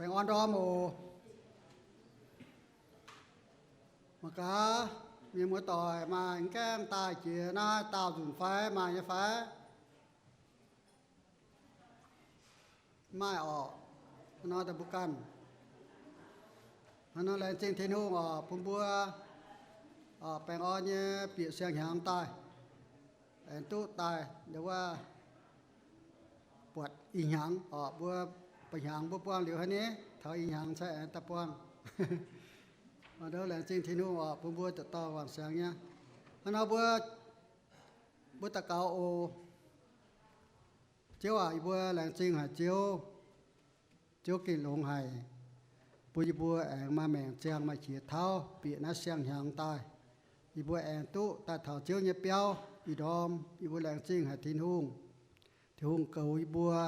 Baengh orn ndorm oc. Mangc gaax, mienh muoz-doic maaih mv gaengh daaih jiex naaiv daauh nzunc fai maaih nyei fai? Maaih orqc. Hnangv nor daaih mbuo ganh, hnangv nor laengz zingh Tin-Hungh orqc, bun mbuo orqc, baengh orn nyei bieqc siang-hnyangx daaih, aengx duqv daaih ndau wuov buatc ih hnyangx orqc, mbuo mba'hnyangx mbuo buangh liuz haic ni, taux ih hnyangx cai aengx daaih buangh. Laengz zingh Tin-Hungh orqc, bun mbuo dauh dauh wangc siangx nyei. Hnangv nor mbuo, mbuo daux gaux oc. Ziouv aac, yie mbuo laengz zingh haic Ziouv. Ziouv gengh longx haic, bun yie mbuo aengx maaih maengc ziangh maaih qiex tauv bieqc naaiv siang-hnyangx daaih. Yie mbuo aengx duqv daaih taux Ziouv nyei biauv ih ndorm. Yie mbuo laengz zingh haic Tin-Hungh. Tin-Hungh goux yie mbuo,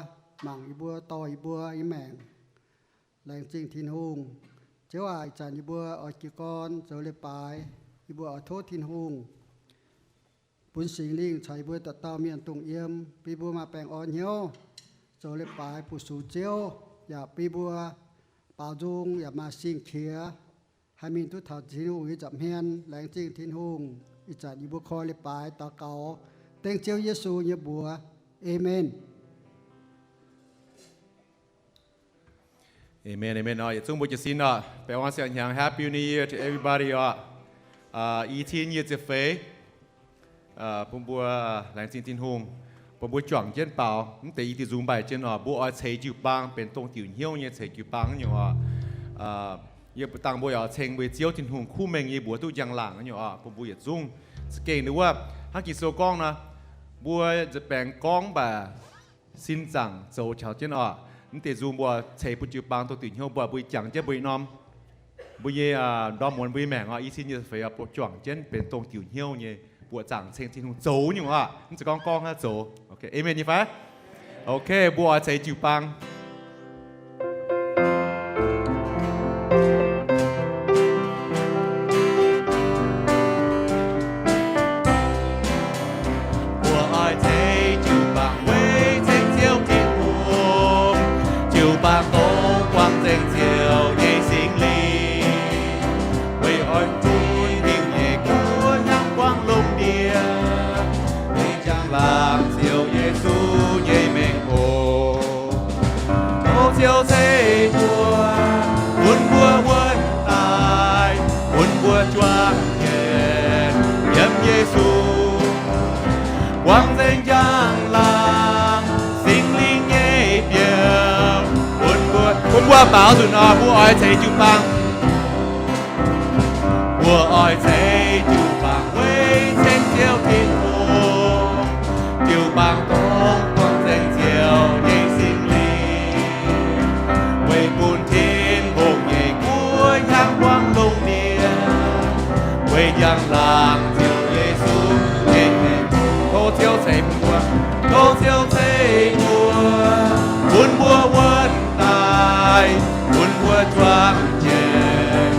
mangc yie mbuo, dorh yie mbuo nyei maengc. Laengz zingh Tin-Hungh. Ziouv aac, ih zanc yie mbuo oix jiez gorn zoux leiz-baaix, yie mbuo oix tov Tin-Hungh bun Singx Lingh caux yie mbuo dauh dauh mienh dongh yiem, bun yie mbuo maaih baengh orn hnyouv zoux leiz-baaix fu-sux Ziouv, yaac bun yie mbuo baaux nzung yaac maaih sing-qiex, haih mingh duqv taux Tin-Hungh nyei nza'hmien. Laengz zingh Tin-Hungh. Ih zanc yie mbuo koi leiz-baaix daux gaux dengv Ziouv Yesu nyei mbuox. Aamen. Aamen, aamen orqc. Yietc zungv mbuo jiez sin orqc. Baengh orn siang-hnyangx, Happy New Year to everybody orqc. I cin nyic ziepc feix, bun mbuo laengz zingh Tin-Hungh, bun mbuo juangc jienv baaux mv deix i diuh nzung mbaih jienv orqc. Mbuo oix ceix jiu-baang benx dongh diuc hnyouv nyei ceix jiu-baang nyungc orqc. Yie dangh mbuo yaac ceng mbuo Ziouv Tin-Hungh kuv mengh nyei mbuox duqv njang-laangc nyungc orqc, bun mbuo yietc zungv za'gengh wuov hnangv Ging-Sou gorngv nor, mbuo nza'baengx gorngv mv baac sin zaangc zoux caux jienv orqc. Mv deix nzung mbuo ceix bun jiu-baang dongh diuc hnyouv mbuo, mbuo jangx jienv mbuo nyei norm, mbuo nyei ndorm muonz mbuo nyei maengc orqc, i cin nyic ziepc feix orqc, buatc juangc jienv benx dongh diuc hnyouv nyei, buatc zaangc ceng Tin-Hungh zoux nyungc orqc. Mv zeiz gorngv gorngv hnangv zoux. Aamen nyei fai? Ok, mbuo oix ceix jiu-baang. Mbuo oix ceix jiu-baang weic ceng Ziouv Tin-Hungh, jiu-baang dongh buangh nzengc Ziouv nyei Singx Lingh, weic oix bun hingh nyei guoqv hnyangx buangh lungh ndiev, weic njang-laangc Ziouv Yesu nyei mengh oc. Tov Ziouv ceix mbuo, bun mbuo wuonv daaih, bun mbuo juangc jienv yiem Yesu buangh nzengc njang-laangc Singx Lingh nyei biouv. Bun mbuo, bun mbuo baaux nzunc nor, mbuo oix ceix jiu-baang. Mbuo oix ceix jiu-baang weic ceng Ziouv Tin-Hungh, jiu-baang dongh buangh nzengc Ziouv nyei Singx Lingh, weic bun Tin-Hungh nyei guoqv hnyangx buangh lungh ndiev, weic njang-laangc Ziouv Yesu nyei mengh. Tov Ziouv ceix mbuo, tov Ziouv ceix mbuo, bun mbuo wuonv daaih, bun mbuo juangc jienv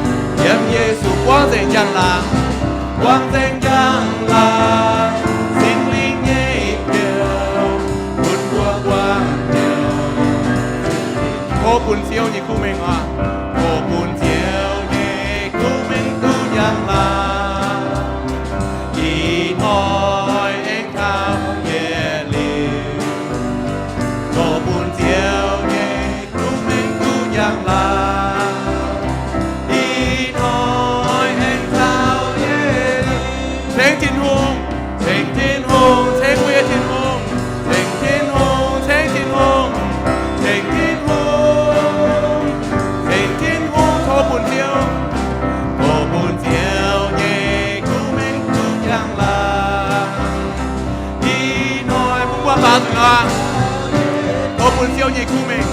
yiem Yesu buangh nzengc njang-laangc, buangh nzengc njang-laangc Singx Lingh nyei biouv, bun mbuo buangh biouv. Tov bun Ziouv nyei kuv mengh oc. Tov bun Ziouv nyei kuv mengh duqv njang-laangc, ih hnoi aengx taux yietc liuz. Tov bun Ziouv nyei kuv mengh duqv njang-laangc, ih hnoi aengx taux yietc liuz. Ceng Tin-Hungh, ceng Tin-Hungh, ceng mbuo nyei Tin-Hungh, ceng Tin-Hungh, ceng Tin-Hungh, ceng Tin-Hungh, ceng Tin-Hungh, tov bun Ziouv, tov bun Ziouv nyei kuv mengh duqv njang-laangc. Ih hnoi bun mbuo baaux nzunc nor, tov bun Ziouv nyei kuv mengh,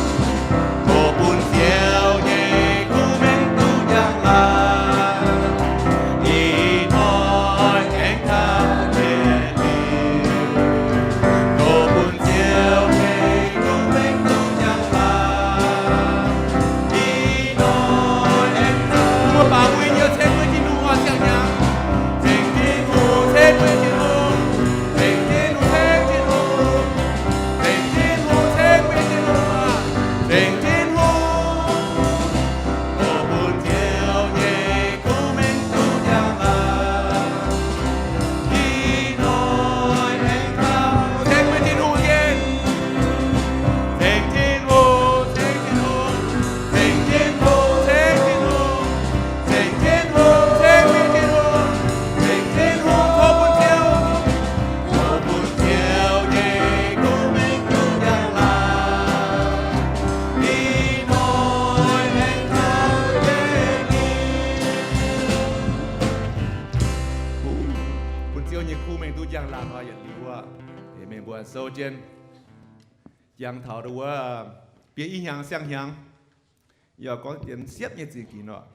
tov bun Ziouv nyei kuv mengh duqv njang-laangc. Ih hnoi aengx taux yietc liuz, tov bun Ziouv nyei kuv mengh duqv njang-laangc. Ih hnoi aengx taux, mbuo baaux mbuo nyei hnyouv ceng mbuo Tin-Hungh oc, siang-hnyangx. Ceng Tin-Hungh, ceng mbuo nyei Tin-Hungh. Ceng Tin-Hungh, ceng Tin-Hungh, ceng Tin-Hungh, ceng mbuo nyei Tin-Hungh oc. Ceng Tin-Hungh, Jien, jangx taux wuov bieqc i hnyangx siang-hnyangx, yaac gorngv dien siepv nyei zingh ginx oc.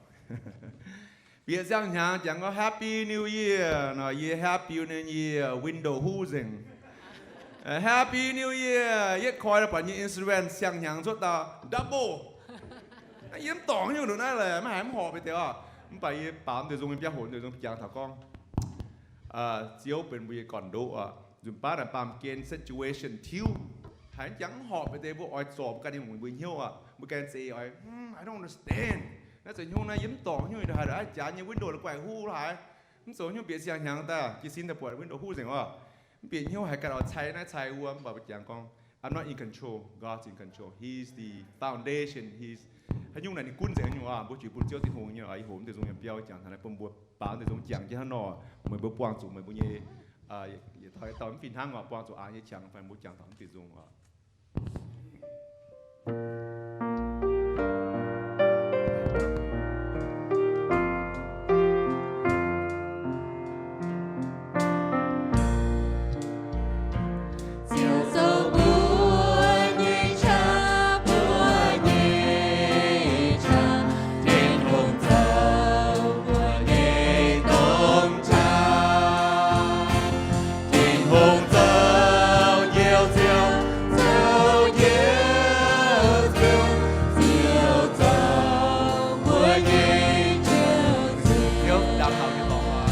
Bieqc siang-hnyangx jangx gorngv Happy New Year nor, yie Happy New Year, window huv nzengc. Happy New Year, yietv koi buatc nyei insurance siang-hnyangx cuotv dauh double. Yie mv dorngc nyungc nduqc naaiv leh maiv haiz mv horpc beiv deix oc. Mv baac yie baaux mv deix nzung nyei biauv hoc, mv deix nzung jangx taux gorngv Ziouv benx mbuo nyei gorn-ndoqv oc. Nzunc baav naaic baamh gen situation tiuv, haiz jangx mv horpc beiv deix mbuo oix zorc mbuo ganh nyei mbuo hnyouv oc. Mbuo ganh zeiz oix, I don't understand. Naaiv zoux hnyouv naaiv yie mv dorngc nyungc, haaix jaax nyei window la'guaih huv haaix. Mv zoux hnyouv bieqc siang-hnyangx daaih jiez sin daaih buatc window huv nzengc oc. Mv bieqc hnyouv haaix ganh oix cai naaiv cai wuov, mv baac mbuo jangx gorngv, I'm not in control. God's in control. He's the foundation. He's, haaix nyungc naaic ninh gunv nzengc nyungc oc. Mbuo juiz bun Ziouv Tin-Hungh nyei oc. Yie hoc mv deix nzung nyei biauv jangx taux naaiv bun mbuo baaux mv deix nzung jangx jienv hnangv nor, meih mbuo buangh zuqc meih mbuo nyei, yie taux dauh mv fih hnangv oc, buangh zuqc aax nyei qangx fai mbuo jangx taux mv deix nzung oc. Ziouv zoux mbuo nyei qaqv, mbuo nyei qaqv. Tin-Hungh zoux mbuo nyei dongh qaqv. Tin-Hungh zoux njoux Ziouv, zoux njoux Ziouv, Ziouv zoux mbuo nyei njoux Ziouv. Ziouv ndau kaux nyei dorngx oc.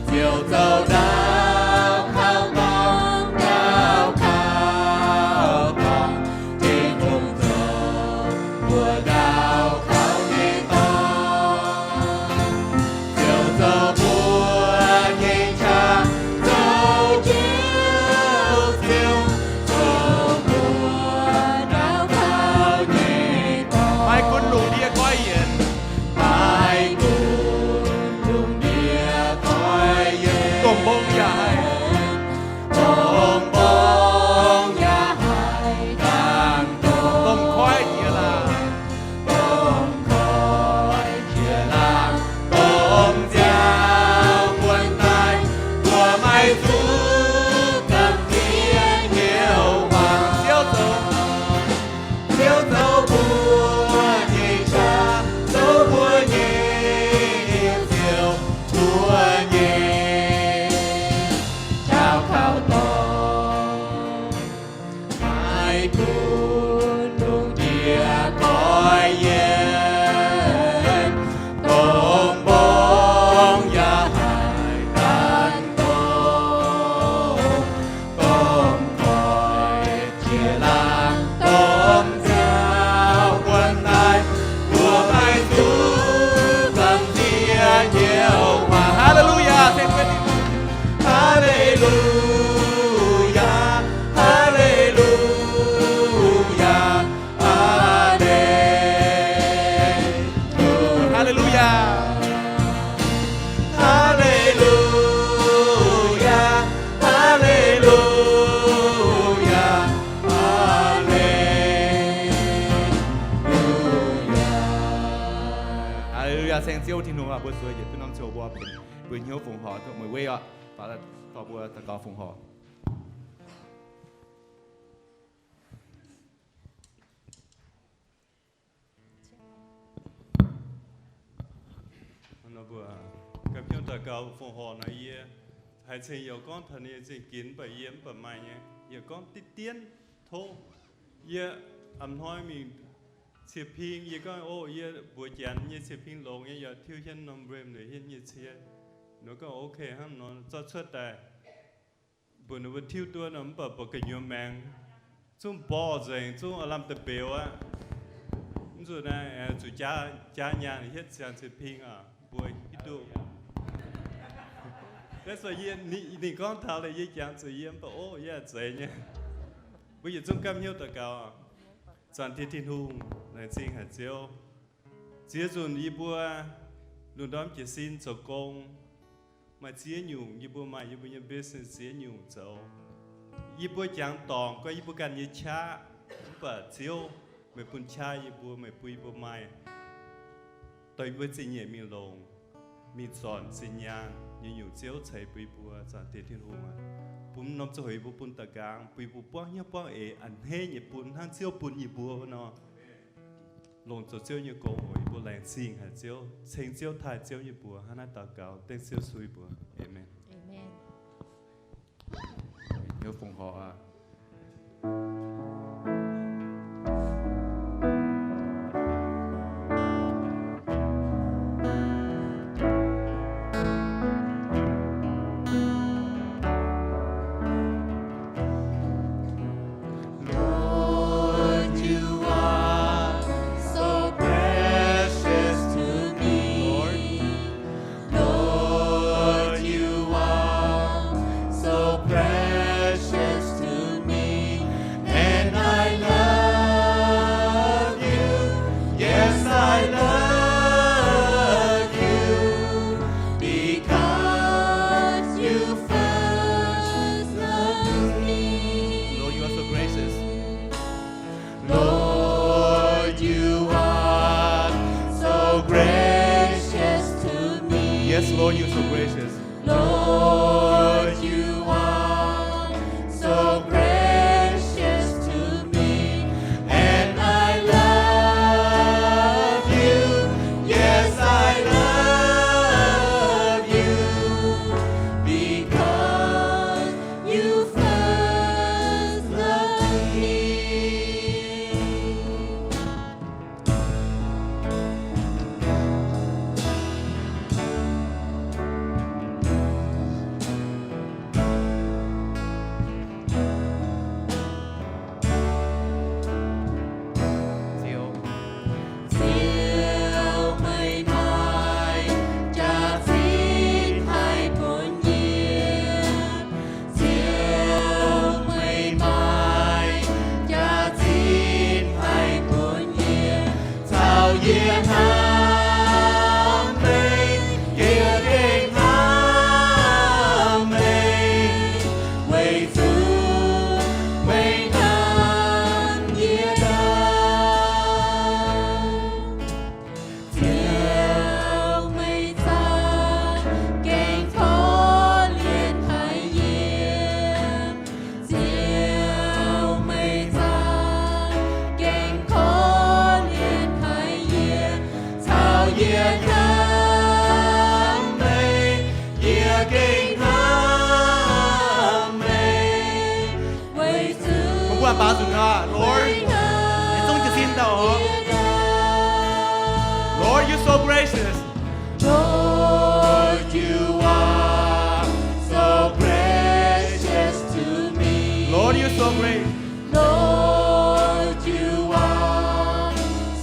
Ziouv zoux ndau kaux dorngx, ndau kaux dorngx. Tin-Hungh zoux mbuo ndau kaux nyei dorngx. Ziouv zoux mbuo nyei qaqv, zoux njoux Ziouv, zoux mbuo ndau kaux nyei dorngx. Maiv gunv lungh ndiev goiv yienc, maiv gunv lungh ndiev goiv yienc, domh mbong yaac haih, domh mbong yaac haih dangx domh, domh koiv jiex laangc, domh koiv jiex laangc, domh nziaaux buonc daaih, mbuo maiv zuqc gamh nziex hnyouv waac. Ziouv zoux, Ziouv zoux mbuo nyei qaqv, zoux mbuo nyei Ziouv, mbuo nyei ndau kaux dorngx. Maiv gunv lungh ndiev goiv yienc, domh mbong yaac haih dangx domh, domh koiv jiex laangc, domh nziaaux buonc daaih, mbuo maiv zuqc gamh nziex hnyouv waac. Haa^le^lu^yaa! Haa^le^lu^yaa! Haa^le^lu^yaa! Haa^le^lu^yaa! Aa^men. Haa^le^lu^yaa. Haa^le^lu^yaa. Haa^le^lu^yaa. Haa^le^lu^yaa. Ceng Ziouv Tin-Hungh aac, mbuo zueiz yietc zungv norm ziouc mbuo benx mbuo hnyouv fongc horc, meih weic oc, dorh mbuo daux gaux fongc horc. Nor mbuo ganh hnyouv daux gaux fongc horc nor, yie haiz ceng yaac gorngv taux ninh nyei zingh ginx, mv baac yie mv baac maaih nyei, yie gorngv diqv dienv tov. Yie a'hnoi mingh cie-ping, yie gorngv, o, yie mbuox Janx nyei cie-ping longx nyei, yaac tiuv hietv norm rem liuz hietv nyei cie. Ninh gorngv, ok, hnangv nor zorqv cuotv daaih. Mbuox ninh mbuo tiuv duqv nor, mv baac mbuo gu'nyuoz maengx zungv mborqv nzengc, zungv lamh deix mbeux aqv. Mv zuqc naaiv, zuqc jaav nyaanh hietv ziangh cie-ping aac, mbuo hiuv duqv. That's why yie, ninh gorngv taux leh yie jangx zuqc yie mv baac, o, yie zeiz nyei. Mbuo yietc zungv gapv hnyouv daux gaux. Zaangc Diex Tin-Hungh, laengz zingh haic Ziouv. Ziex nzunc yie mbuo lungh ndorm jiez sin zoux gong, maaih ziex nyungc yie mbuo maaih yie mbuo nyei business ziex nyungc zoux. Yie mbuo jangx dorngc gorngv yie mbuo ganh nyei qaqv, mv baac Ziouv, meih bun qaqv yie mbuo, meih bun yie mbuo maaih, dorh yie mbuo zingh nyeic mingh longc, mingh zornc zinh nyaanh nyei nyungc Ziouv ceix bun yie mbuo. Zaangc Diex Tin-Hungh aac, Bun norm ziangh hoc yie mbuo bun da'gaang, bun yie mbuo buangv hnyouv buangv eix a'hneiv nyei bun hnangv Ziouv bun yie mbuo nor. Longc zoux Ziouv nyei gong oc. Yie mbuo laengz zingh haic Ziouv, ceng Ziouv, taaih Ziouv nyei mbuox. Hnangv naaiv daux gaux dengv Ziouv Yesu nyei mbuox. Aamen. Aamen. Hnyouv fongc horc aqv. Lord, you are so precious to me. Lord, you are so precious to me, and I love you. Yes, I love you because you first loved me. Lord, you are so gracious. Lord, you are so gracious to me. Yes, Lord, you're so gracious. Lord, you are so gracious to me, and I love you. Yes, I love you because you first loved me. Ziouv, meih maaih jaax-zinh haih bun yie. Ziouv, meih maaih jaax-zinh haih bun yie, caux yie hnamv meih, yie gengh hnamv meih, weic zuqc meih hnamv yie ndaauv. Ziouv, meih za'gengh korv-lienh haic yie. Ziouv, meih za'gengh korv-lienh haic yie, caux yie hnamv meih, yie gengh hnamv meih. Weic zuqc meih hnamv yie, Lord, meih zungv jiez sin daaih oc. Lord, you're so gracious. Lord, you are so gracious to me. Lord, you're so great. Lord, you are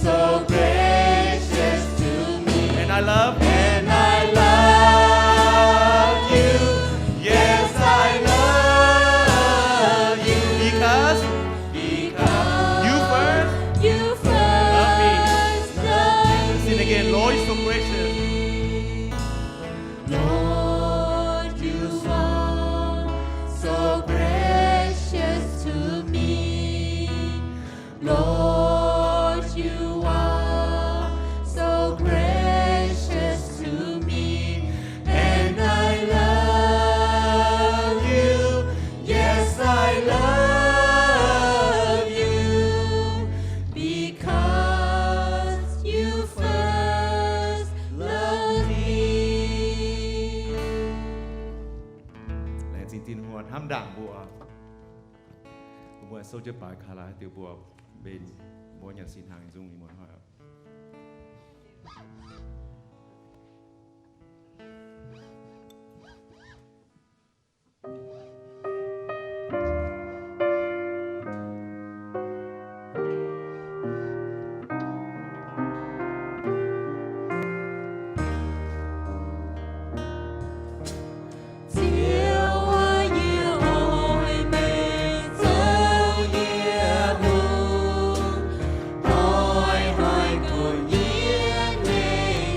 so gracious to me. And I love, and I love you. Yes, I love you. Because, because you first, you first loved me. Sing again, Lord, you're so gracious. Lord, you are so gracious to me. Lord, you are so gracious to me, and I love you. Yes, I love you because you first loved me. Laengz zingh Tin-Hungh hnamv ndaangc mbuo. Mbuo sou jienv baaix kaaix laaix diuh mbuo benx mbuo nyanc sin hnaangx nzung nyei muonz hnoi oc. Ziouv aac, yie oix meih zoux yie hungh, hnoi-hnoi gunv yie nyei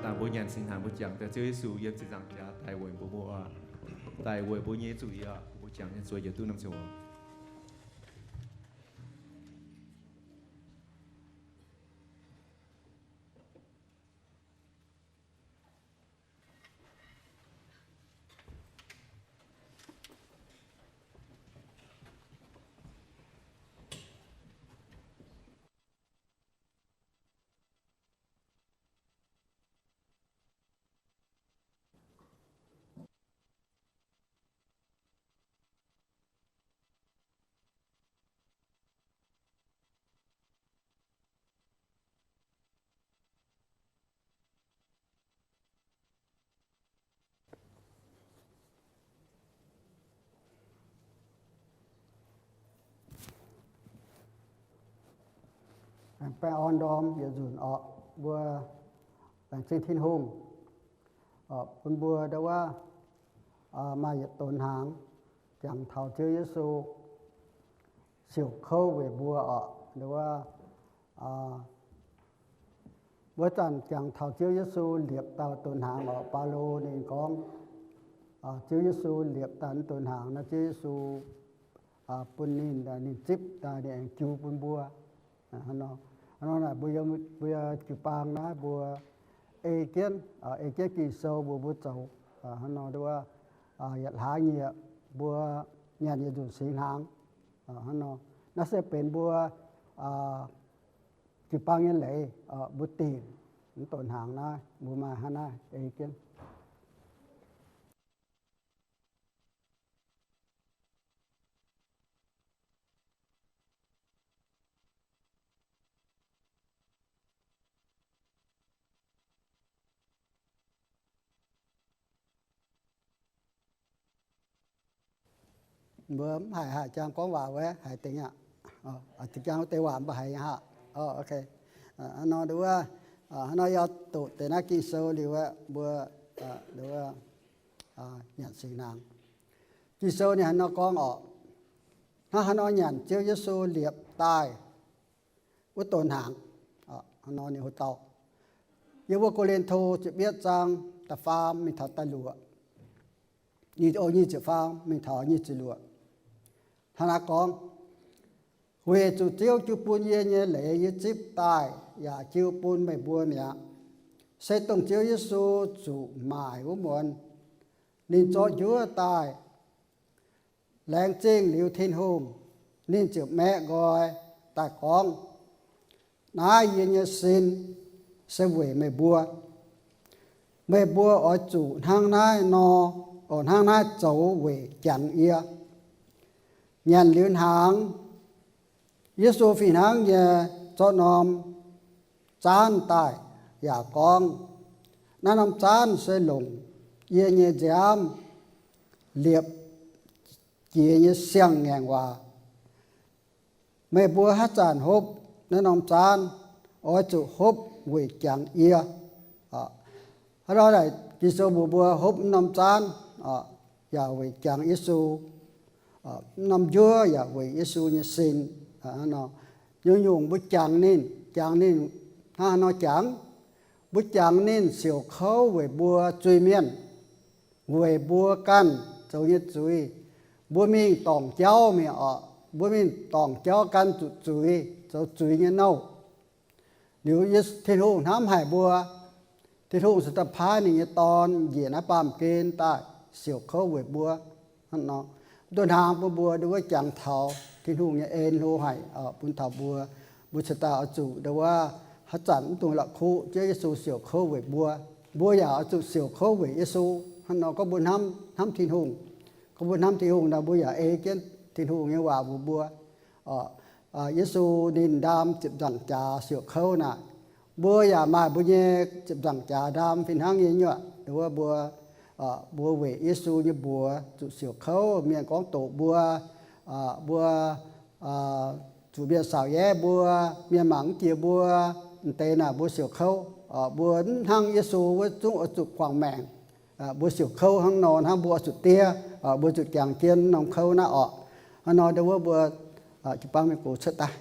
Dangh mbuo nyanc singx hnaangx, mbuo jangx daaih Ziouv Yesu yiem ziepc nzaangc jaax daaih weic mbuo, mbuo, daaih weic mbuo nyei zuiz oc. Mbuo jangx nyei zuiz yietc duqv norm ziangh hoc. Aengx baengh orn ndorm yietc nzunc oc, mbuo laengz zingh Tin-Hungh oc, bun mbuo ndau wuov maaih yietc donx hnaangx jangx taux Ziouv Yesu siouc kouv weic mbuo oc. Ndau wuov wuov zanc jangx taux Ziouv Yesu liepc dauh donx hnaangx oc. Baulo ninh gorngv Ziouv Yesu liepc daaih donx hnaangx naaiv, Ziouv Yesu bun ninh, ninh zipv daaih, ninh aengx jiu bun mbuo. Hnangv nor naaic mbuo, mbuo jiu-baang naaiv mbuo ei jienv, ei jienv Ging-Sou mbuo, mbuo zoux hnangv nor, ndau wuov yietc hlaax nyieqc mbuo nyanc yietc nzunc singx hnaangx. Hnangv nor, naaiv se benx mbuo jiu-baang nyei leiz, mbuo dingc mv donx hnaangx naaiv, mbuo maaih hnangv naaiv ei jienv. Mbuo mv haiz haaix jangx gorngv waac wuov, haiz deix aqv. Jangx wuov deix waac mbuo haiz nyei aqv. Hnangv nor, wuov, hnangv nor yie doqc deix naaiv Ging-Sou liuz aeqv, mbuo nyanc singx hnaangx. Ging-Sou ninh hnangv nor gorngv oc, hnangv haaix nor nyanc Ziouv Yesu liepc daaih wuov donx hnaangx. Hnangv nor ninh hoc dauh, yiem wuov Ko^lin^to ziepc yietv zaang da'faam mingh taux da'luoqc, nyic, o, nyic ziepc faam mingh taux nyic ziepc luoqc. Hnangv naaiv gorngv, Weic zuqc Ziouv jiu bun yie nyei leiz yie zipv daaih yaac jiu bun meih mbuo mi'aqv. Se dongh Ziouv Yesu zuqc maaic wuov muonz, ninh zorqv njuov daaih, laengz zingh liuz Tin-Hungh, ninh ziouc maeqv nqoi daaih gorngv, naaiv yie nyei sin se weic meih mbuo. Meih mbuo oix zuqc hnangv naaiv nor, oix hnangv naaiv zoux weic jangx yie. Nyanc liuz hnaangx, Yesu fih hnangv nyei zorqv norm zaanv daaih yaac gorngv, naaiv norm zaanv se longc yie nyei nziaamv liepc jiex nyei siang-ngaengc waac. Meih mbuo haaix zanc hopv naaiv norm zaanv, oix zuqc hopv weic jangx yie. Hnangv nor, Ging-Sou mbuox mbuo hopv naaiv norm zaanv yaac weic jangx Yesu. Naaiv norm njuov yaac weic Yesu nyei sin. Nyungc-nyungc mbuo jangx ninh, jangx ninh hnangv haaix nor jangx? Mbuo jangx ninh siouc kouv weic mbuo zuiz-mienh, weic mbuo ganh zoux nyei zuiz. Mbuo mingh dorngc jauv mi'aqv oc. Mbuo mingh dorngc jauv gan zuqc zuiz, zoux zuiz nyei nouh. Liuz Tin-Hungh hnamv haic mbuo, Tin-Hungh se daaih paaiv ninh nyei Dorn njiec naaiv baamh gen daaih siouc kouv weic mbuo. Hnangv nor, mv dungx hnaangx bun mbuo ndau wuov jangx taux Tin-Hungh nyei en hlo haic bun taux mbuo. Mbuo cingx daaih oix zuqc ndau wuov haaix zanc mv dungx la'kuqv Ziouv Yesu siouc kouv weic mbuo. Mbuo yaac oix zuqc siouc kouv weic Yesu. Hnangv nor gorngv mbuo hnamv, hnamv Tin-Hungh, gorngv mbuo hnamv Tin-Hungh nor, mbuo yaac ei jienv Tin-Hungh nyei waac mbuox mbuo. Yesu ninh ndaam ziepc nzaangc jaax siouc kouv naaic, mbuo yaac maaih mbuo nyei ziepc nzaangc jaax ndaam fih hnangv nyei nyuoqc. Ndau wuov mbuo, mbuo weic Yesu nyei mbuox zuqc siouc kouv. Mienh gorngv doqc mbuo, mbuo zuqc mienh saauc yaac mbuo, mienh mangc mv jiex mbuo, m'deix naaic mbuo siouc kouv. Mbuo mv hnangv Yesu wuov zungv oix zuqc guangc maengc. Mbuo siouc kouv hnangv nor hnangv, mbuo oix zuqc diev, mbuo zuqc jangx jienv norm kouv naaiv orqc. Hnangv nor ndau wuov mbuo jiu-baang mienh gox cuotv daaih.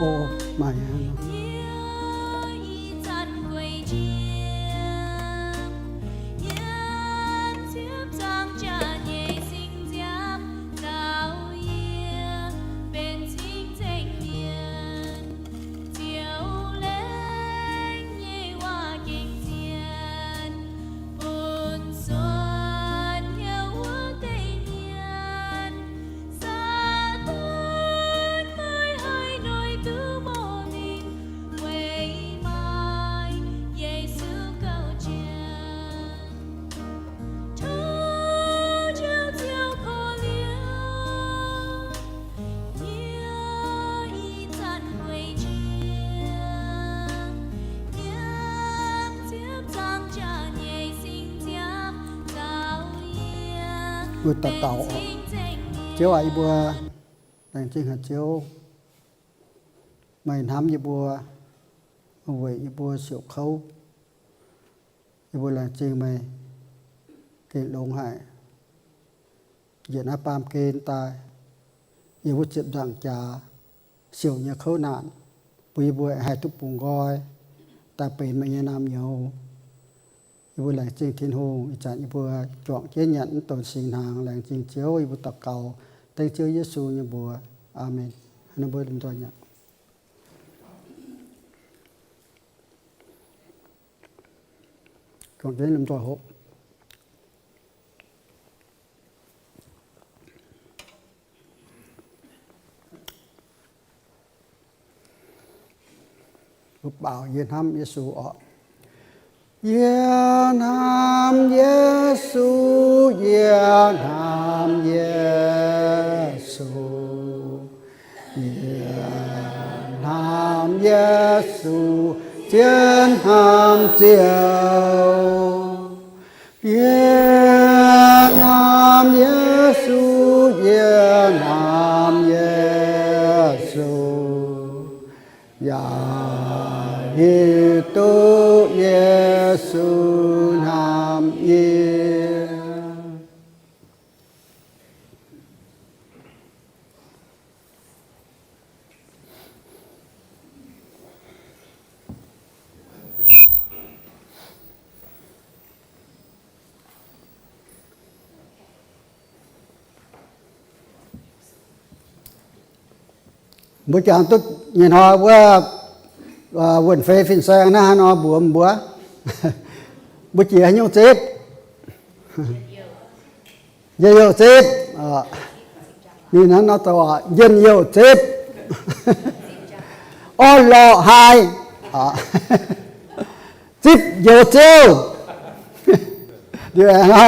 O, maaih aqv. Yie ih zanc gueic njiec, yiem ziepc nzaangc jaax nyei sing nziaamv nzaaux yie benx cing-nzengc mienh. Ziouv lengh nyei waac gengh zien bun suonc hnyouv wuov deix mienh. Saadaan maiv haih noic duqv mbuo mingh, weic maaih Yesu gauh janx. Tov Ziouv Ziouv korv-lienh yie ih zanc gueic njiec, yiem ziepc nzaangc jaax nyei sing nziaamv nzaaux yie. Mbuo daux gaux oc. Ziouv aac, yie mbuo laengz zingh haic Ziouv, meih hnamv yie mbuo, weic yie mbuo siouc kouv. Yie mbuo laengz zingh meih gengh longx haic. Njiec naaiv baamh gen daaih, yiem wuov ziepc nzaangc jaax siouc nyei kouv naanc, bun yie mbuo haih duqv bungx nqoi daaih benx meih nyei naamh nyouz. Yie mbuo laengz zingh Tin-Hungh. Ih zanc yie mbuo juangc jienv nyanc mv donx singx hnaangx. Laengz zingh Ziouv. Yie mbuo daux gaux dengv Ziouv Yesu nyei mbuox. Aamen. Ninh mbuo lomh nzoih nyanc. Juangc jienv lomh nzoih hopv. Mbuo baaux, yie hnamv Yesu oc. Yie hnamv Yesu, yie hnamv Yesu, yie hnamv Yesu, zien hnamv Ziouv. Yie hnamv Yesu, yie hnamv Yesu, yaac hiuv duqv Yesu hnamv yie. Mbuo jangx duqv nyei hnoi wuov, wuonh fei fin-saeng naaiv haaix nor mbuox mbuo? Mbuo jiex haaix nyungc zipv? Njien-youh zipv. Ninh hnangv nor zoux, njien-youh zipv. Orn-lorqc haic. Zipv njoux Ziouv.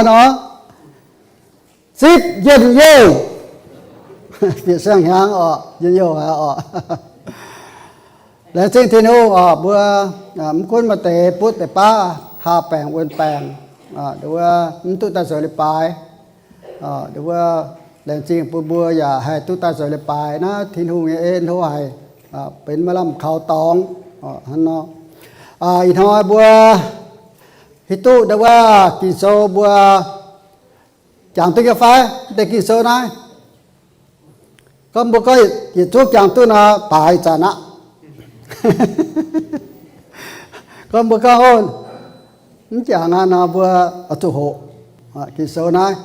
Nor, zipv njien-youh. Bieqc siang-hnyangx oc, njien-youh haic oc. Laengz zingh Tin-Hungh oc, mbuo mv gunv maaih deix butv deix baav haah baengc wuonh baengc, wuov mv duqv daaih zoux leiz-baaix, wuov laengz zingh bun mbuo yaac haih duqv daaih zoux leiz-baaix naaiv, Tin-Hungh nyei en hlo haic, benx maaih lamh kaux dorngx hnangv nor. Ih hnoi mbuo hiuv duqv ndau wuov Ging-Sou mbuo jangx duqv nyei fai? Deix Ging-Sou naaiv, gorngv mbuo gorngv yietc zungv jangx duqv nor, baaix ih zanc aqv. Gorngv mbuo gorngv, o, mv jangx aqv nor, mbuo oix zuqc hoqc Ging-Sou naaiv.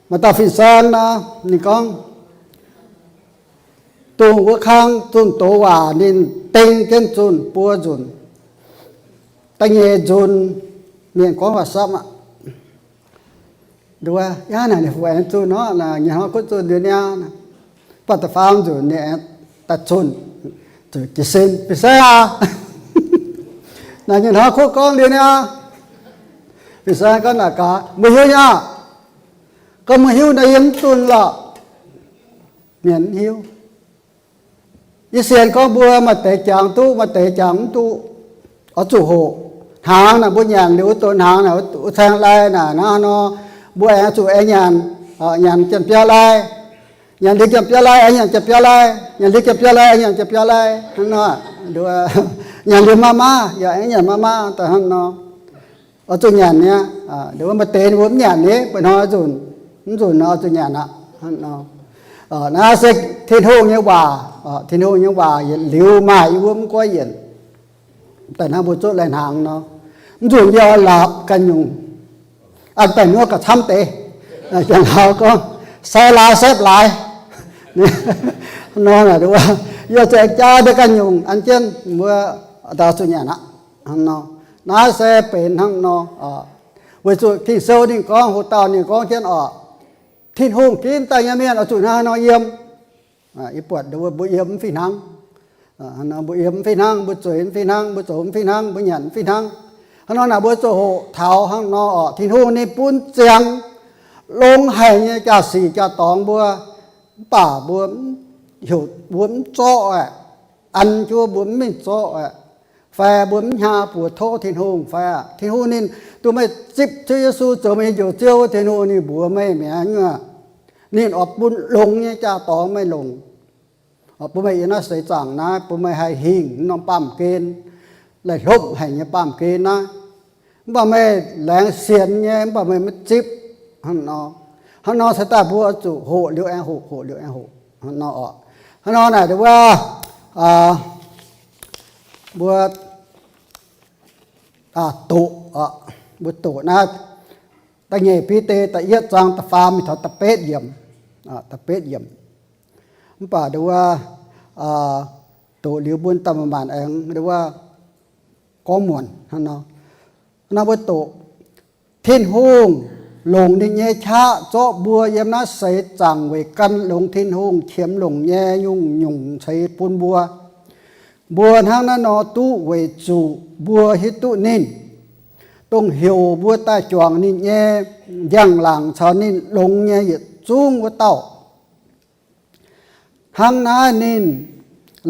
Maaih dauh fin-saeng nor, ninh gorngv, dongh wuov kang zunh doz waac ninh deng jienv zunh buo nzunc. Da'nyeic nzunc, mienh gorngv waac-sapv aqv. Nduov, yaac naaic ninh fu aengx zunh nor, naaic nyei hnoi kuv zunh liuz niaa. Baac da'faam nzunc ninh aengx daaih zunh, zunh jiez sin, fin-saeng aah, naaic nyei hnoi kuv gorngv liuz niaa. Fin-saeng gorngv naaic gaax, mbuo hiuv nyei aah. Gorngv mbuo hiuv nor, yie mv zunh lorqc. Mienh mv hiuv. Yie sienx gorngv mbuo maaih deix jangx duqv, maaih deix jangx mv duqv, oix zuqc hoqc. Hnaangx naaic mbuo nyanc liuz wuov donx hnaangx naaic, wuov caeng lai naaic hnangv nor, mbuo aengx zuqc aengx nyanc, nyanc janx-biauv lai. Nyanc liuz janx-biauv lai aengx nyanc janx-biauv lai, nyanc liuz janx-biauv lai aengx nyanc janx-biauv lai hnangv nor. Nyanc liuz maa maa yaac aengx nyanc maa maa daaih hnangv nor. Oix zuqc nyanc nyei. Nduov, maaih deix ninh mbuo mv nyanc nyei, ba'hnoi nzunc, mv nzunc nor oix zuqc nyanc aqv hnangv nor. Naaiv se Tin-Hungh nyei waac. Tin-Hungh nyei waac yietc liuz maaih yiem wuov mv goiv yienc. Daaih hnangv mbuo zuqv lai-hnaangx nor, mv nzunc yie oix laapc ganh nyungc, an baengh nuov gauh camv deix. Janx-laauv gorngv, sai laaix saepv laaix. Nor, yie zaeng jaa deix ganh nyungc an jienv mbuo daaux zuqc nyanc aqv. Naaiv se benx hnangv nor. Weic zuqc Ging-Sou ninh gorngv, hoc dauh ninh gorngv jienv oc, Tin-Hungh ginv daaih nyei mienh oix zuqc hnangv haaix nor yiem. Yie buatc mbuo yiem mv fih hnangv. Mbuo yiem mv fih hnangv, mbuo zueiz mv fih hnangv, mbuo zoux mv fih hnangv, mbuo nyanc mv fih hnangv. Hnangv nor naaic mbuo zuqc hoqc taux hnangv nor oc, Tin-Hungh ninh bun ziangx longx haic nyei jaa-sic jaa-dorngx mbuo, mv baac mbuo heuc mbuo mv zorqv aqv. An jienv mbuo mv mingh zorqv aqv, fai mbuo mv hnyaa buoz tov Tin-Hungh fai aqv. Tin-Hungh ninh, duqv meih zipv Ziouv Yesu zoux meih nyei Njoux Ziouv, Tin-Hungh ninh mbuox meih mi'aqv, ninh oix bun longx nyei jaa-dorngx meih longc, bun meih yiem naaiv seix zaangc naaiv, bun meih haih hingh norm baamh gen, laih hlopv haic nyei baamh gen naaiv. Mv baac meih laengz sienx nyei, mv baac meih maiv zipv. Hnangv nor, hnangv nor se daaih mbuo zuqc hoqc liuz aengx hoqc, hoqc liuz aengx hoqc. Hnangv nor oc. Hnangv nor naaic wuov, mbuo doqc, mbuo doqc naaiv da'nyeic Bide da'yietv zaang da'faam mingh taux da'betv yiemc, da'betv yiemc. Mv baac wuov, doqc liuz bun daaih maanc aengx wuov gorngv muonc hnangv nor. Hnangv nor mbuo doqc, Tin-Hungh longc ninh nyei qaqv zorqv mbuo yiem naaiv seix zaangc weic gan longx Tin-Hungh qiemx longc nyei nyungc-nyungc ceix bun mbuo. Mbuo hnangv naaiv nor duqv weic zuqc mbuo hiuv duqv ninh, dongh heuc mbuo daaih juangc ninh nyei njang-laangc caux ninh longx nyei yietc zungv wuov dauh. Hnangv naaiv ninh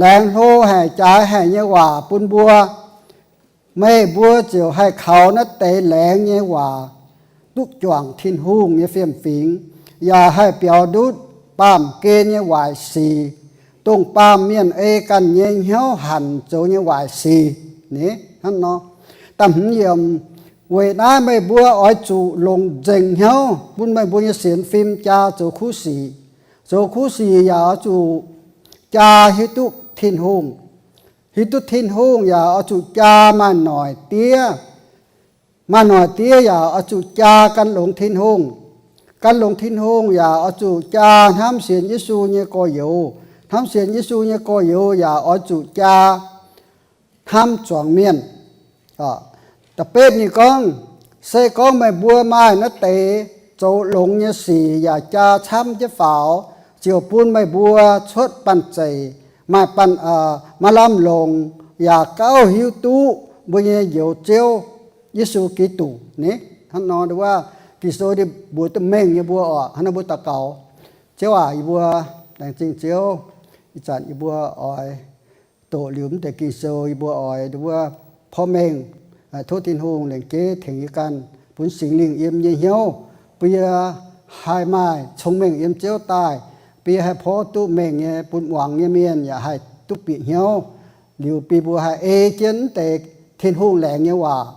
laengz hlo haic, jaaix haic nyei waac bun mbuo. Meih mbuo ziouc haih kaux naaiv deix laengz nyei waac duqv juangc Tin-Hungh nyei fiem-fingx, yaac haih biaux ndutv baamh gen nyei waaic sic, dongh baamh mienh ei ganh nyei hnyouv hanc zoux nyei waaic sic. Ni, hnangv nor, da'hmz yiemc, weic naaiv meih mbuo oix zuqc longc nzengc hnyouv bun meih mbuo nyei sienx fim jaa zoux kuv sic. Zoux kuv sic yaac oix zuqc jaa hiuv duqv Tin-Hungh. Hiuv duqv Tin-Hungh yaac oix zuqc jaa maaih noic diev. Maaih noic diev yaac oix zuqc jaa gan longx Tin-Hungh. Gan longx Tin-Hungh yaac oix zuqc jaa hnamv sienx Yesu nyei gorx-youz. Hnamv sienx Yesu nyei gorx-youz yaac oix zuqc jaa hnamv zuangx mienh. Da'betv ninh gorngv, se gorngv meih mbuo maaih naaiv deix zoux longx nyei sic yaac jaa camv jienv faaux, ziouc bun meih mbuo cuotv banh zeic, maaih banh, maaih lamh longc, yaac gauh hiuv duqv mbuo nyei Njoux Ziouv Yesu Giduc. Ni, hnangv nor wuov, Ging-Sou ninh mbuox duqv mengh nyei mbuo oc. Hnangv nor mbuo daux gaux. Ziouv aac, yie mbuo laengz zingh Ziouv, ih zanc yie mbuo oix doqc liuz mv deix Ging-Sou, yie mbuo oix wuov porv mengh, tov Tin-Hungh lengc jeiv tengx yie ganh, bun Singx Lingh yiem yie nyei hnyouv, bun yie haih maaih cong-mengh yiem Ziouv daaih, bun yie haih porv duqv mengh nyei, bun muangx nyei mienh yaac haih duqv bieqc hnyouv. Liuz bun mbuo haih ei jienv mv deix Tin-Hungh laengz nyei waac,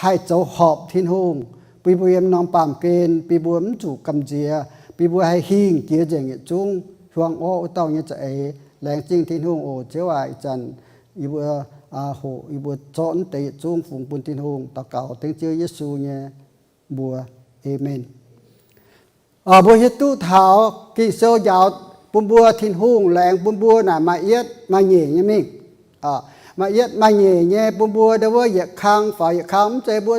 haih zoux horpc Tin-Hungh, bun mbuo yiem norm baamh gen, bun mbuo mv zuqc gamh nziex, bun mbuo haih hingh jiex nzengc yietc zungv hiuang orqv wuov dauh nyei za'eix. Laengz zingh Tin-Hungh oc. Ziouv aac, ih zanc yie mbuo hoqc, yie mbuo zorqv mv deix yietc zungv fungx bun Tin-Hungh. Daux gaux dengv Ziouv Yesu nyei mbuox. Aamen. Mbuo hiuv duqv taux Ging-Sou njaaux bun mbuo Tin-Hungh laengz bun mbuo naaic maaih yietv maaih nyeic nyei mingh. Maaih yietv maaih nyeic nyei bun mbuo ndau wuov yietc kang faaux yietc kang. Mv zeiz mbuo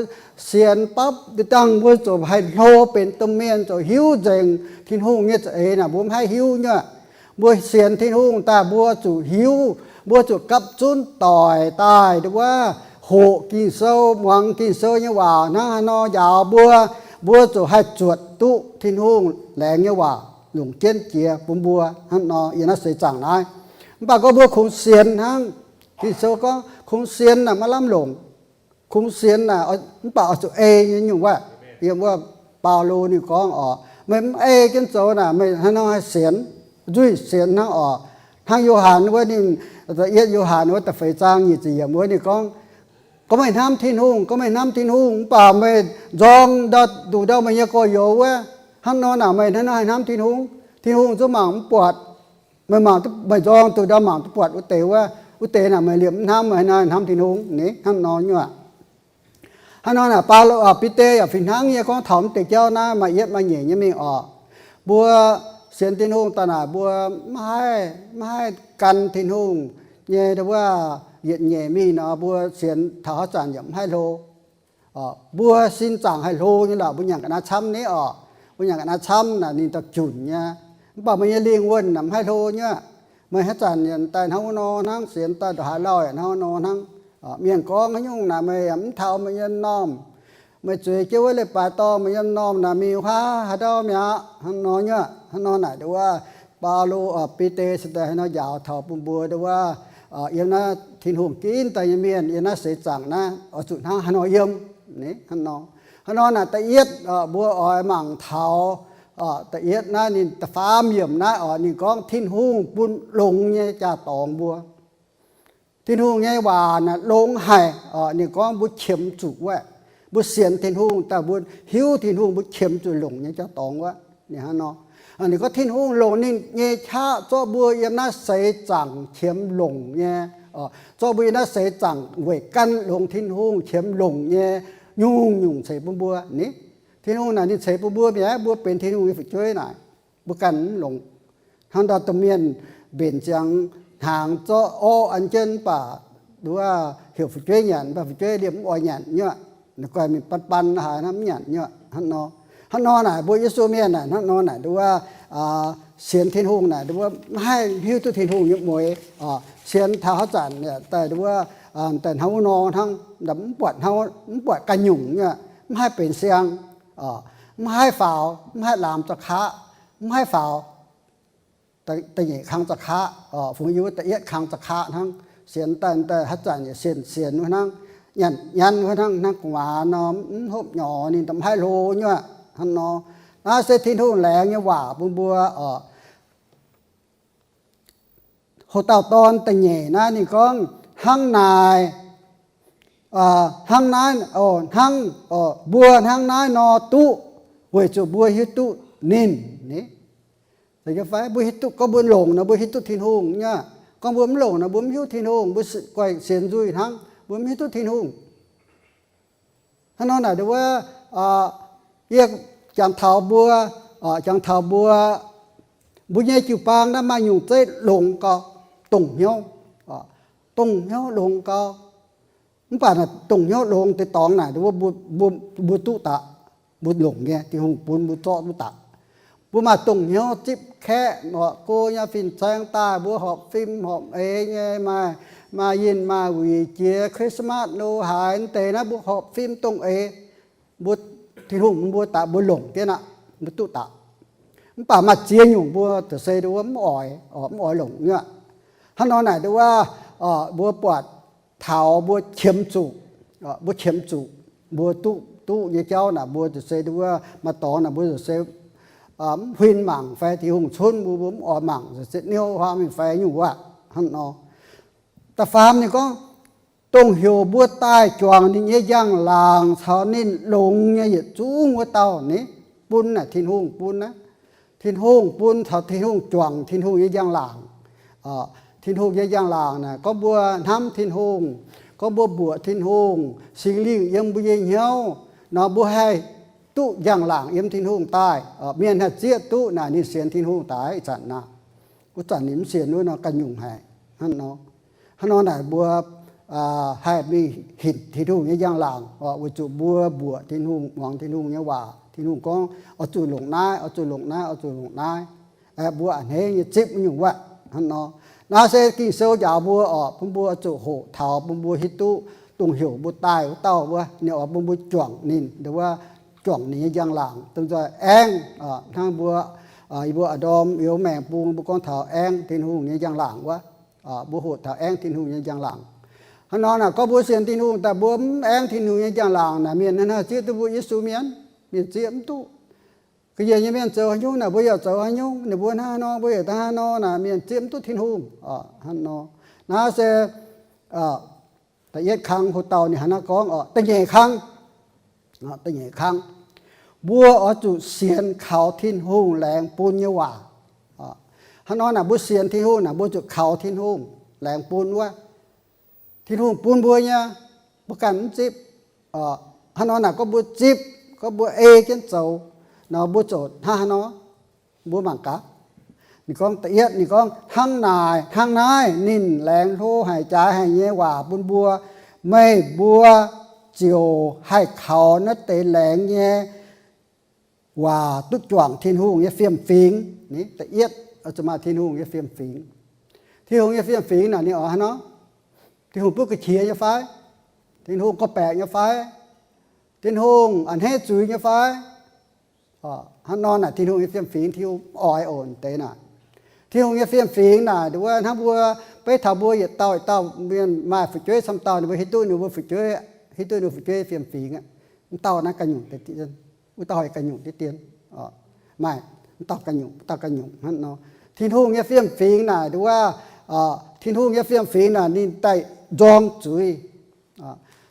sienx bapv dangh mbuo ziouc haih hlo benx domh mienh, ziouc hiuv nzengc Tin-Hungh nyei za'eix naaic, mbuo mv haih hiuv nyei. Mbuo sienx Tin-Hungh daaih mbuo zuqc hiuv, mbuo zuqc gapv zunv doic daaih ndau wuov hoqc Ging-Sou, muangx Ging-Sou nyei waac hnangv haaix nor njaaux mbuo, mbuo ziouc haih zuotc duqv Tin-Hungh laengz nyei waac longc jienv jiex bun mbuo hnangv nor yiem naaiv seix zaangc naaiv. Mv baac gorngv mbuo kungx sienx hnangv, Ging-Sou gorngv kungx sienx naaic maiv lamh longc. Kungx sienx naaic mv baac oix zuqc ei nyei nyungc wuov. Yiem wuov Baulo ninh gorngv oc, meih mv ei jienv zoux naaic meih hnangv nor haih sienx, nzuih sienx hnangv oc. Hnangv Yo^han wuov ninh, da'yietv Yo^han wuov da'feix zaang nyic ziepc yiemc wuov ninh gorngv, gorngv meih hnamv Tin-Hungh, gorngv meih hnamv Tin-Hungh mv baac meih nzorng ndau, nduqc ndau meih nyei gorx-youz wuov, hnangv nor naaic meih hnangv nor haih hnamv Tin-Hungh? Tin-Hungh zungv mangc mv buatc. Meih mangc, meih nzorng duqv ndau mangc duqv buatc wuov deix wuov, wuov deix naaic meih liemh mv hnamv, meih hnamv Tin-Hungh ni, hnangv nor nyei aqv. Hnangv nor naaic, Baulo, Bide yaac fih hnangv nyei gorngv taux mv deix jauv naaiv maaih yietv maaih nyeic nyei mingh oc. Mbuo sienx Tin-Hungh daaih naaic mbuo maiv haih, maiv haih gan Tin-Hungh nyei ndau wuov yietc nyeic mingh nor, mbuo sienx taux haaix zanc yaac mv haih hlo. Mbuo sin zaangc haih hlo nyei lorqc, mbuo nyanc ga'naaiv camv ni oc. Mbuo nyanc ga'naaiv camv naaic ninh daaih junc nyei. Mv baac meih nyei lingh wuonh naaic mv haih hlo nyei aqv. Meih haaix zanc yaac daaih hnangv wuov nor hnangv, sienx daaih ndongc haaix lauh yaac hnangv wuov nor hnangv. Mienh gorngv haaix nyungc naaic meih yaac mv taux meih nyei norm. Meih zueiz jienv wuov leiz-baaix dorngh meih nyei norm naaic mingh huaav haaix ndau mi'aqv, hnangv nor nyei aqv. Hnangv nor naaic ndau wuov, Baulo, Bide se daaih haaix nor njaaux taux bun mbuo ndau wuov, yiem naaiv Tin-Hungh ginv daaih nyei mienh yiem naaiv seix zaangc naaiv oix zuqc hnangv haaix nor yiem. Hnangv nor naaic da'yietv mbuo oix mangc taux, da'yietv naaiv ninh da'faam yiemc naaiv oc, ninh gorngv Tin-Hungh bun longx nyei jaa-dorngx mbuo. Tin-Hungh nyei waac naaic longx haic. Ninh gorngv mbuo qiemx zuqc wuov, mbuo sienx Tin-Hungh daaih mbuo hiuv Tin-Hungh, mbuo qiemx zuqc longc nyei jaa-dorngx wuov. Ninh hnangv nor, ninh gorngv Tin-Hungh longc ninh nyei qaqv zorqv mbuo yiem naaiv seix zaangc qiemx longc nyei, zorqv mbuo yiem naaiv seix zaangc weic gan longx Tin-Hungh qiemx longc nyei nyungc-nyungc ceix bun mbuo ni. Tin-Hungh naaic ninh ceix bun mbuo mi'aqv, mbuo benx Tin-Hungh nyei fu'jueiv naaic, mbuo ganh mv longc. Hnangv ndau domh mienh mbenc ziangx hnaangx zorqv orv an jienv mv baac nduov heuc fu'jueiv nyanc, mv baac fu'jueiv liemh mv oix nyanc nyei aqv. Naaiv guaih mingh ban ban haaix hnangv mv nyanc nyei aqv. Hnangv nor, hnangv nor naaic mbuo Yesu mienh naaic hnangv nor naaic nduov sienx Tin-Hungh naaic nduov maiv haih hiuv duqv Tin-Hungh nyei mueix. Sienx taux haaix zanc daaih nduov daaih hnangv wuov nor hnangv, mv buatc, mv buatc ganh nyungc nyei, mv haih benx siang, mv haih faaux, mv haih laamx za'qaqv, mv haih faaux da'nyeic kang za'qaqv, fungx yie wuov da'yietv kang za'qaqv hnangv. Sienx daaih, daaih haaix zanc yaac sienx, sienx wuov hnangv, nyanc nyanv wuov hnangv, hnangv gu'nguaaz nor, mv hopv nyorx ninh da'mv haih hlo nyei aqv. Hnangv nor, naaiv se Tin-Hungh laengz nyei waac bun mbuo oc. Hoc dauh dorn da'nyeic naaiv ninh gorngv, hnangv naaic, hnangv naaiv, hnangv, mbuo hnangv naaiv nor duqv, weic zuqc mbuo hiuv duqv ninh. Fai mbuo hiuv duqv, gorngv mbuo longc nor mbuo hiuv duqv Tin-Hungh nyei. Gorngv mbuo mv longc nor mbuo mv hiuv Tin-Hungh, mbuo guaih sienx nzuih hnangv, mbuo mv hiuv duqv Tin-Hungh. Hnangv nor naaic nduov, yie jangx taux mbuo, jangx taux mbuo, mbuo nyei jiu-baang naaiv maaih nyungc zeiv longx gau, dongh hnyouv, dongh hnyouv longx gau. Mv baac naaic dongh hnyouv longx deix dorngx naaic nduov mbuo, mbuo duqv daaih, mbuo longc nyei, Tin-Hungh bun mbuo zorqv duqv daaih. Mbuo maaih dongh hnyouv zipv kaeqv, mborqv go nyei fin-saeng daaih, mbuo horpc fim horpc eix nyei, maaih, maaih yinh maaih wuic jiex Christmas lo haaix deix naaiv mbuo horpc fim dongh eix. Mbuo, Tin-Hungh bun mbuo daaih mbuo longc jienv aqv, mbuo duqv daaih. Mv baac maaih ziex nyungc mbuo ziouc se nduov mv oix, mv oix longc nyei aqv. Hnangv nor naaic nduov, mbuo buatc taux mbuo qiemx zuqc, mbuo qiemx zuqc, mbuo duqv, duqv nyei jauv naaic mbuo ziouc se nduov maaih dorngx naaic mbuo ziouc se mv huin mangc fai Tin-Hungh cunv mbuo, mbuo mv oix mangc, ziouc se niouv huaam mingh fai nyungc waac hnangv nor. Da'faam ninh gorngv, dongh heuc mbuo daaih juangc ninh nyei njang-laangc caux ninh longx nyei yietc zungv wuov dauh ni, bun naaic Tin-Hungh bun naaiv. Tin-Hungh bun caux Tin-Hungh juangc Tin-Hungh nyei njang-laangc. Tin-Hungh nyei njang-laangc naaic gorngv mbuo hnamv Tin-Hungh, gorngv mbuo mbuoqc Tin-Hungh, Singx Lingh yiem mbuo nyei hnyouv nor mbuo haih duqv njang-laangc yiem Tin-Hungh daaih. Mienh haih zieqv duqv naaic ninh sienx Tin-Hungh daaih ih zanc naaic. Wuov zanc ninh mv sienx wuov nor ganh nyungc haic hnangv nor. Hnangv nor naaic mbuo haih mingh hinc Tin-Hungh nyei njang-laangc weic zuqc mbuo mbuoqc Tin-Hungh, muangx Tin-Hungh nyei waac. Tin-Hungh gorngv oix zuqc longc naaiv, oix zuqc longc naaiv, oix zuqc longc naaiv. Mbuo a'hneiv nyei zipv nyungc wuov hnangv nor. Naaiv se Ging-Sou njaaux mbuo oc, bun mbuo zuqc hoqc taux, bun mbuo hiuv duqv dongh heuc mbuo daaih wuov dauh wuov, ninh oix bun mbuo juangc ninh, nduov juangc ninh nyei njang-laangc, dongh nzoih aengv hnangv mbuo, yie mbuo a'ndorm youz maengx bung mbuo gorngv taux aengv Tin-Hungh nyei njang-laangc wuov. Mbuo hoqc taux aengv Tin-Hungh nyei njang-laangc. Hnangv nor naaic gorngv mbuo sienx Tin-Hungh daaih mbuo mv aengv Tin-Hungh nyei njang-laangc naaic mienh hnangv naaic zieqv duqv mbuo Yesu mienh? Mienh zieqv mv duqv. Ga'nyiec nyei mienh zoux haaix nyungc naaic mbuo yaac zoux haaix nyungc, ninh mbuo hnangv haaix nor mbuo yaac hnangv haaix nor naaic mienh zieqv mv duqv Tin-Hungh. Hnangv nor, naaiv se da'yietv kang hoc dauh ninh hnangv naaiv gorngv oc. Da'nyeic kang, da'nyeic kang, mbuo oix zuqc sienx kaux Tin-Hungh laengz bun nyei waac. Hnangv nor naaic mbuo sienx Tin-Hungh naaic mbuo zuqc kaux Tin-Hungh laengz bun wuov. Tin-Hungh bun mbuo nyei, mbuo ganh mv zipv. Hnangv nor naaic gorngv mbuo zipv, gorngv mbuo ei jienv zoux nor, mbuo ziouc hnangv haaix nor? Mbuo mangc gaax. Ninh gorngv, da'yietv ninh gorngv, hnangv naaic, hnangv naaiv ninh laengz hlo haic, jaaix haic nyei waac bun mbuo, meih mbuo ziouc haih kaux naaiv deix laengz nyei waac duqv juangc Tin-Hungh nyei fiem-fingx. Da'yietv zuqc maaih Tin-Hungh nyei fiem-fingx. Tin-Hungh nyei fiem-fingx naaic ninh oix hnangv nor? Tin-Hungh butv ga'qiex nyei fai? Tin-Hungh gorngv-baeqc nyei fai? Tin-Hungh a'hneiv zuiz nyei fai? Hnangv nor naaic Tin-Hungh nyei fiem-fingx Tin-Hungh oix oc deix naaic. Tin-Hungh nyei fiem-fingx naaic nduov hnangv mbuo beiv taux mbuo yietc dauh yietc dauh mienh maaih fu'jueiv camv dauh ninh mbuo hiuv duqv ninh mbuo fu'jueiv, hiuv duqv ninh mbuo fu'jueiv fiem-fingx. Mv dauh naaiv ganh nyungc deix, wuov dauh ganh nyungc deix dien. Maaih mv dauh ganh nyungc, mv dauh ganh nyungc hnangv nor. Tin-Hungh nyei fiem-fingx naaic nduov, Tin-Hungh nyei fiem-fingx naaic ninh daaih nzorng zuiz.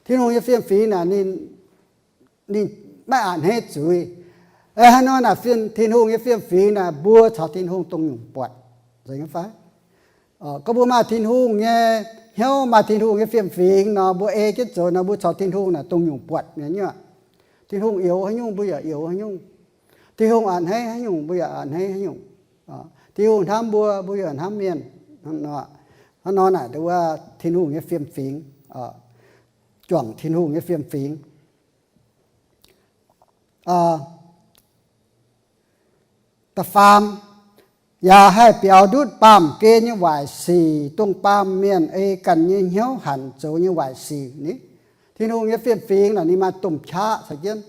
Tin-Hungh nyei fiem-fingx naaic ninh, ninh maiv a'hneiv zuiz. Hnangv nor naaic Tin-Hungh nyei fiem-fingx naaic mbuo caux Tin-Hungh dongh nyungc buatc. Nzengc fai? Gorngv mbuo maaih Tin-Hungh nyei hnyouv, maaih Tin-Hungh nyei fiem-fingx nor, mbuo ei jienv zoux nor, mbuo caux Tin-Hungh naaic dongh nyungc buatc mi'aqv. Tin-Hungh youx haaix nyungc mbuo yaac youx haaix nyungc. Tin-Hungh a'hneiv haaix nyungc mbuo yaac a'hneiv haaix nyungc. Tin-Hungh hnamv mbuo, mbuo yaac hnamv mienh. Hnangv nor naaic nduov Tin-Hungh nyei fiem-fingx, juangc Tin-Hungh nyei fiem-fingx. Da'faam, yaac haih biaux ndutv baamh gen nyei waaic sic, dongh baamh mienh ei ganh nyei hnyouv hanc zoux nyei waaic sic ni. Tin-Hungh nyei fiem-fingx naaic ninh maaih domh qaqv caux jienv.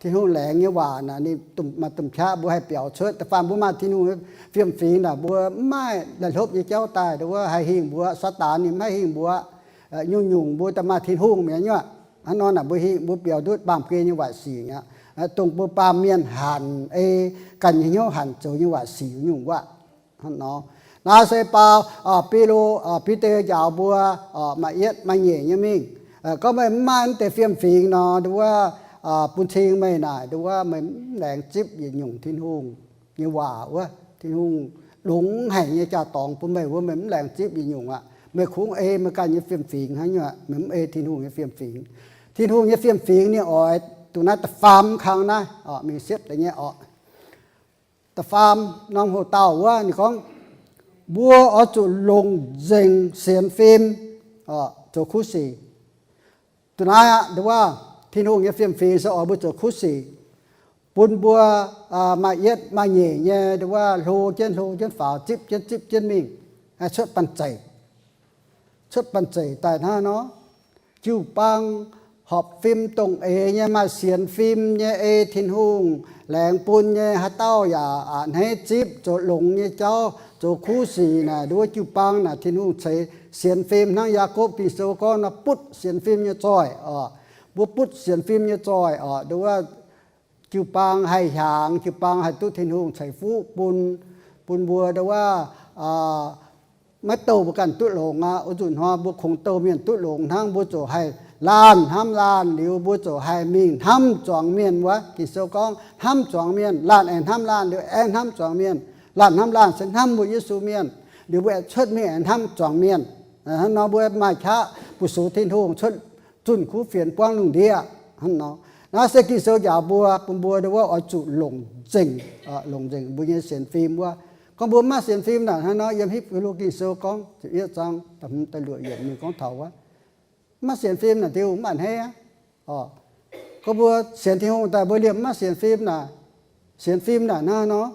Tin-Hungh laengz nyei waac naaic ninh maaih domh qaqv mbuo haih biaux cuotv. Da'faam mbuo maaih Tin-Hungh nyei fiem-fingx naaic mbuo mv maaih la'hlopv nyei jauv daaih nduov haih hingh mbuo. Saadaan ninh mv haih hingh mbuo. Nyungc-nyungc mbuo daaih maaih Tin-Hungh mi'aqv. Hnangv nor naaic mbuo hingh mbuo biaux ndutv baamh gen nyei waaic sic mi'aqv, dongh mbuo baamh mienh hanc ei ganh nyei hnyouv hanc zoux nyei waaic sic nyungc wuov. Hnangv nor, naaiv se bau, Bide, Bide njaaux mbuo, maaih yietv maaih nyeic nyei mingh. Gorngv meih mv maaih mv deix fiem-fingx nor, nduov, bun cing meih naaic nduov meih mv laengz zipv yietc nyungc Tin-Hungh nyei waac wuov. Tin-Hungh longx haic nyei jaa-dorngx bun meih wuov, meih mv laengz zipv yietc nyungc aqv. Meih kungx ei meih ganh nyei fiem-fingx hnangv nyungc, meih mv ei Tin-Hungh nyei fiem-fingx. Tin-Hungh nyei fiem-fingx ninh oix dongh naaiv da'faam kang naaiv mingh siepv deix nyei oc. Da'faam norm hoc-dauh wuov ninh gorngv, mbuo oix zuqc longc nzengc sienx fim zoux kuv sic. Dongh naaiv aqv, nduov, Tin-Hungh nyei fiem-fingx se oix mbuo zoux kuv sic, bun mbuo maaih yietv maaih nyeic nyei nduov hlo jienv hlo jienv faaux, zipv jienv zipv jienv mingh, cuotv banh zeic. Cuotv banh zeic daaih hnangv nor, jiu-baang horpc fim dongh eix nyei, maaih sienx fim nyei, ei Tin-Hungh laengz bun nyei, haaix dauh yaac a'hneiv zipv, zoux longx nyei jauv, zoux kuv sic naaic, nduov jiu-baang naaic Tin-Hungh ceix sienx fim. Hnangv Yaakopv Ging-Sou gorngv nor, butv sienx fim nyei zoih oc. Mbuo butv sienx fim nyei zoih oc, nduov jiu-baang haih hiaangx, jiu-baang haih duqv Tin-Hungh ceix fuqv bun, bun mbuo nduov maiv douh mbuo ganh duqv longx aqv. Oix zuqc hnoi mbuo kungx douh mienh duqv longx hnangv. Mbuo ziouc haih laanh hnamv laanh liuz, mbuo ziouc haih mingh hnamv zuangx mienh wuov. Ging-Sou gorngv hnamv zuangx mienh, laanh aengx hnamv laanh liuz aengx hnamv zuangx mienh. Laanh hnamv laanh se hnamv mbuo Yesu mienh, liuz mbuo aengx cuotv mingh aengx hnamv zuangx mienh. Hnangv nor mbuo maaih qaqv buoz-sux Tin-Hungh cuotv zunh kuv fienx buangv lungh ndiev hnangv nor. Naaiv se Ging-Sou njaaux mbuo, bun mbuo nduov oix zuqc longc nzengc, longc nzengc mbuo nyei sienx fim wuov. Gorngv mbuo mv maaih sienx fim naaic hnangv nor, yiem Hipv^lu Ging-Sou gorngv ziepc yietv zaang da'hmz da'luoqc yiemc ninh gorngv taux wuov, mv maaih sienx fim naaic diuh mv baac hneiv aqv. Gorngv mbuo sienx Tin-Hungh daaih mbuo liemh mv maaih sienx fim naaic, sienx fim naaic hnangv nor.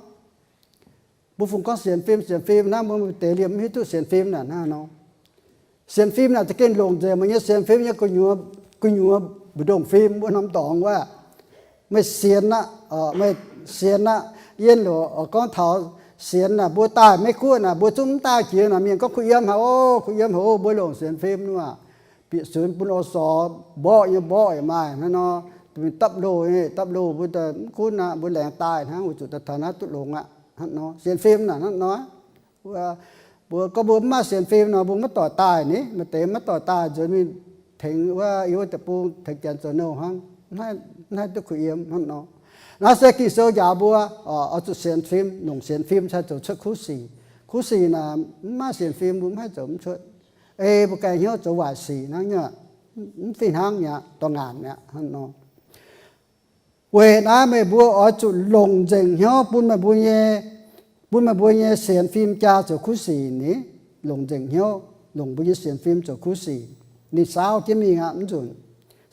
Mbuo fungx gorngv sienx fim, sienx fim naaiv, mbuo maaih deix liemh mv hiuv duqv sienx fim naaic hnangv nor. Sienx fim naaic za'gengh longc nzengc meih nyei sienx fim nyei gu'nyuoz, gu'nyuoz mbu'ndongx fim wuov norm dorngx wuov. Meih sienx aqv, meih sienx aqv. Yiem loc gorngv taux sienx naaic, mbuo daaih Meiv Guoqv naaic, mbuo zungv mv daaih jiex naaic, mienh gorngv kuh yiem haic oc, kuh yiem haic oc, mbuo longc sienx fim nyei aqv. Bieqc sunx bun o sorx mborqv nyei mborqv yaac maaih hnangv nor. Dapv loh, dapv loh mbuo mv gunv aqv, mbuo laengz daaih hnangv, weic zuqc daaih taux naaiv duqv longx aqv hnangv nor. Sienx fim naaic hnangv nor. Mbuo gorngv mbuo mv maaih sienx fim nor, mbuo maiv doic daaih ni. Maaih deix maiv doic daaih nzuonx mingh tengx wuov, yiem wuov deic-bung tengx janx zoux nouh hnangv, mv haih duqv kuh yiem hnangv nor. Naaiv se Ging-Sou njaaux mbuo oix zuqc sienx fim, longc sienx fim cingx zoux cuotv kuv sic. Kuv sic naaic mv maaih sienx fim mbuo mv haih zoux mv cuotv. Ei mbuo ganh hnyouv zoux waaic sic hnangv nyei, mv fih hnangv mi'aqv, dorh ngaanc mi'aqv hnangv nor. Weic naaiv meih mbuo oix zuqc longc nzengc hnyouv bun meih mbuo nyei, bun meih mbuo nyei sienx fim jaa zoux kuv sic ni. Longc nzengc hnyouv, longc mbuo nyei sienx fim zoux kuv sic. Ninh saauv jienv mingh aqv, mv nzunc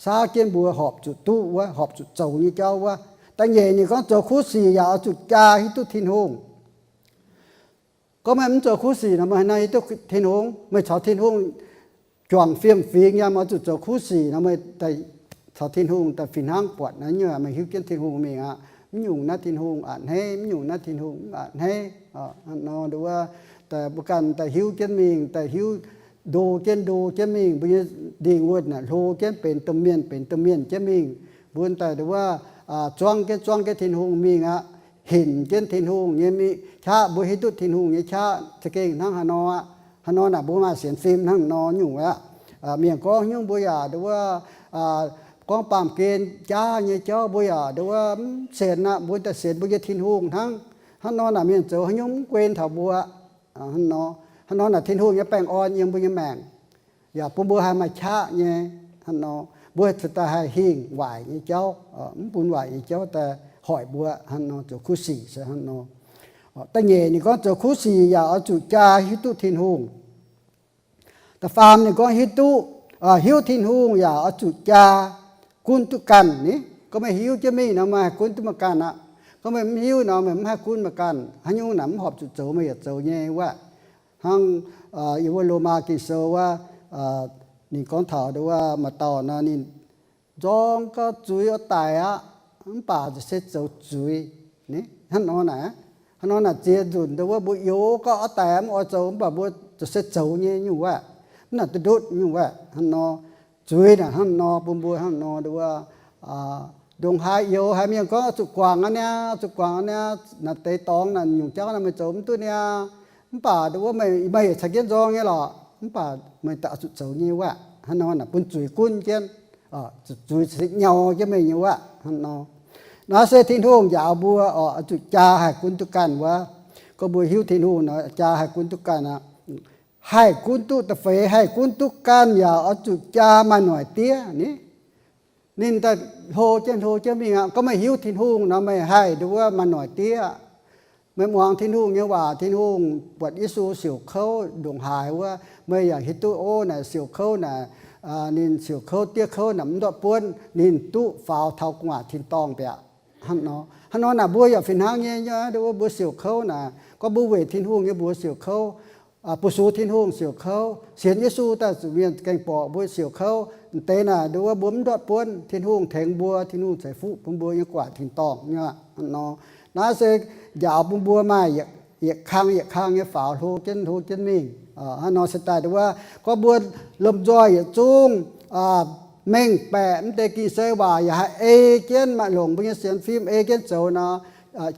saauv jienv mbuo horpc zuqc duqv wuov, horpc zuqc zoux nyei jauv wuov. Da'nyeic ninh gorngv zoux kuv sic yaac oix zuqc jaa hiuv duqv Tin-Hungh. Gorngv meih mv zoux kuv sic nor, meih haaix nor hiuv duqv Tin-Hungh? Meih caux Tin-Hungh juangc fiem-fingx yaac oix zuqc zoux kuv sic nor, meih caux Tin-Hungh daaih fih hnangv buatc naaiv nyungc, meih hiuv jienv Tin-Hungh mingh aqv. Mv nyungc naaiv Tin-Hungh a'hneiv, mv nyungc naaiv Tin-Hungh mv a'hneiv. Hnangv nor nduov wuov, daaih mbuo ganh daaih hiuv jienv mingh, daaih hiuv ndo jienv ndo jienv mingh, mbuo nyei ndingh wuonh naaic hlo jienv benx domh mienh benx domh mienh jienv mingh. Mbuo daaih nduov wuov, zuangv jienv zuangv jienv Tin-Hungh mingh aqv. Hinc jienv Tin-Hungh nyei mingh qaqv, mbuo hiuv duqv Tin-Hungh nyei qaqv za'gengh hnangv haaix nor aqv. Haaix nor naaic mbuo maaih sienx fim hnangv nor nyungc aqv. Mienh gorngv nyungc mbuo yaac nduov wuov, gorngv baamh gen jaav nyei jauv mbuo yaac nduov wuov mv sienx aqv, mbuo daaih sienx mbuo nyei Tin-Hungh hnangv. Hnangv nor naaic mienh zoux haaix nyungc mv guen taux mbuo. Hnangv nor naaic Tin-Hungh nyei baengh orn yiem mbuo nyei maengc yaac bun mbuo haih maaih qaqv nyei. Hnangv nor mbuo ziouc daaih haih hingh waaic nyei jauv, mv bun waaic nyei jauv daaih hoic mbuo. Hnangv nor zoux kuv sic se hnangv nor. Da'nyeic ninh gorngv zoux kuv sic yaac oix zuqc jaa hiuv duqv Tin-Hungh. Da'faam ninh gorngv hiuv duqv, hiuv Tin-Hungh yaac oix zuqc jaa gunv duqv ganh ni. Gorngv meih hiuv jienv mingh nor, meih haih gunv duqv meih ganh aqv. Gorngv meih mv hiuv nor, meih mv haih gunv meih ganh. Haaix nyungc naaic mv horpc zuqc zoux, meih yaac zoux nyei wuov. Hnangv yiem wuov Lomaa Ging-Sou wuov, ninh gorngv taux nduov wuov maaih dauh nor, ninh nzorng gauh zuiz oix daic aqv, mv baac ziouc se zoux zuiz. Hnangv nor naaic, hnangv nor naaic ziex nzunc nduov wuov mbuo youz gauh oix daic mv oix zoux, mv baac mbuo ziouc se zoux nyei nyungc wuov. Mv naaic duqv ndutv nyungc wuov. Hnangv nor zuiz naaic hnangv nor bun mbuo hnangv nor nduov wuov, ndongc haaix youz haiz mienh gorngv oix zuqc guangc aqv niaa, zuqc guangc aqv niaa, naaic deix dorngx naaic nyungc jauv naaic meih zoux mv duqv niaa. Mv baac nduov wuov meih, meih caux jienv nzorng nyei lorqc, mv baac meih daaih oix zuqc zoux nyei wuov. Hnangv nor naaic bun zuiz gunv jienv, zuiz se nyau jienv meih nyei wuov. Hnangv nor, naaiv se Tin-Hungh njaaux mbuo oix zuqc jaa haih gunv duqv ganh wuov. Gorngv mbuo hiuv Tin-Hungh nor, jaa haih gunv duqv ganh aqv. Haih gunv duqv, da'feix haih gunv duqv ganh yaac oix zuqc jaa maaih noic diev ni. Ninh daaih hlo jienv hlo jienv mingh aqv. Gorngv meih hiuv Tin-Hungh nor, meih haih nduov wuov maaih noic diev. Meih muangx Tin-Hungh nyei waac, Tin-Hungh buatc Yesu siouc kouv ndongc haaix wuov, meih yaac hiuv duqv, ov, naaic siouc kouv naaic, ninh siouc kouv diev kouv naaic mv ndortv buonv, ninh duqv faaux taux gu'nguaaic tin-dorngh mbiaauc. Hnangv nor, hnangv nor naaic mbuo yaac fih hnangv nyei, nduov wuov mbuo siouc kouv naaic, gorngv mbuo weic Tin-Hungh nyei mbuox siouc kouv, bu sux Tin-Hungh siouc kouv, sienx Yesu daaih zuqc mienh gengh borqc mbuo siouc kouv. Deix naaic nduov wuov mbuo mv ndortv buonv, Tin-Hungh tengx mbuo, Tin-Hungh ceix fuqv bun mbuo nyei gu'nguaaic tin-dorngh nyei aqv. Hnangv nor, naaiv se njaaux bun mbuo maaih yietc kang yietc kang nyei faaux hlo jienv hlo jienv mingh. Hnangv nor se daaih nduov wuov gorngv mbuo lomh nzoih yietc zungv mengh baeqc mv deix Ging-Sou waac yaac haih ei jienv maaih longc mbuo nyei sienx fim ei jienv zoux nor,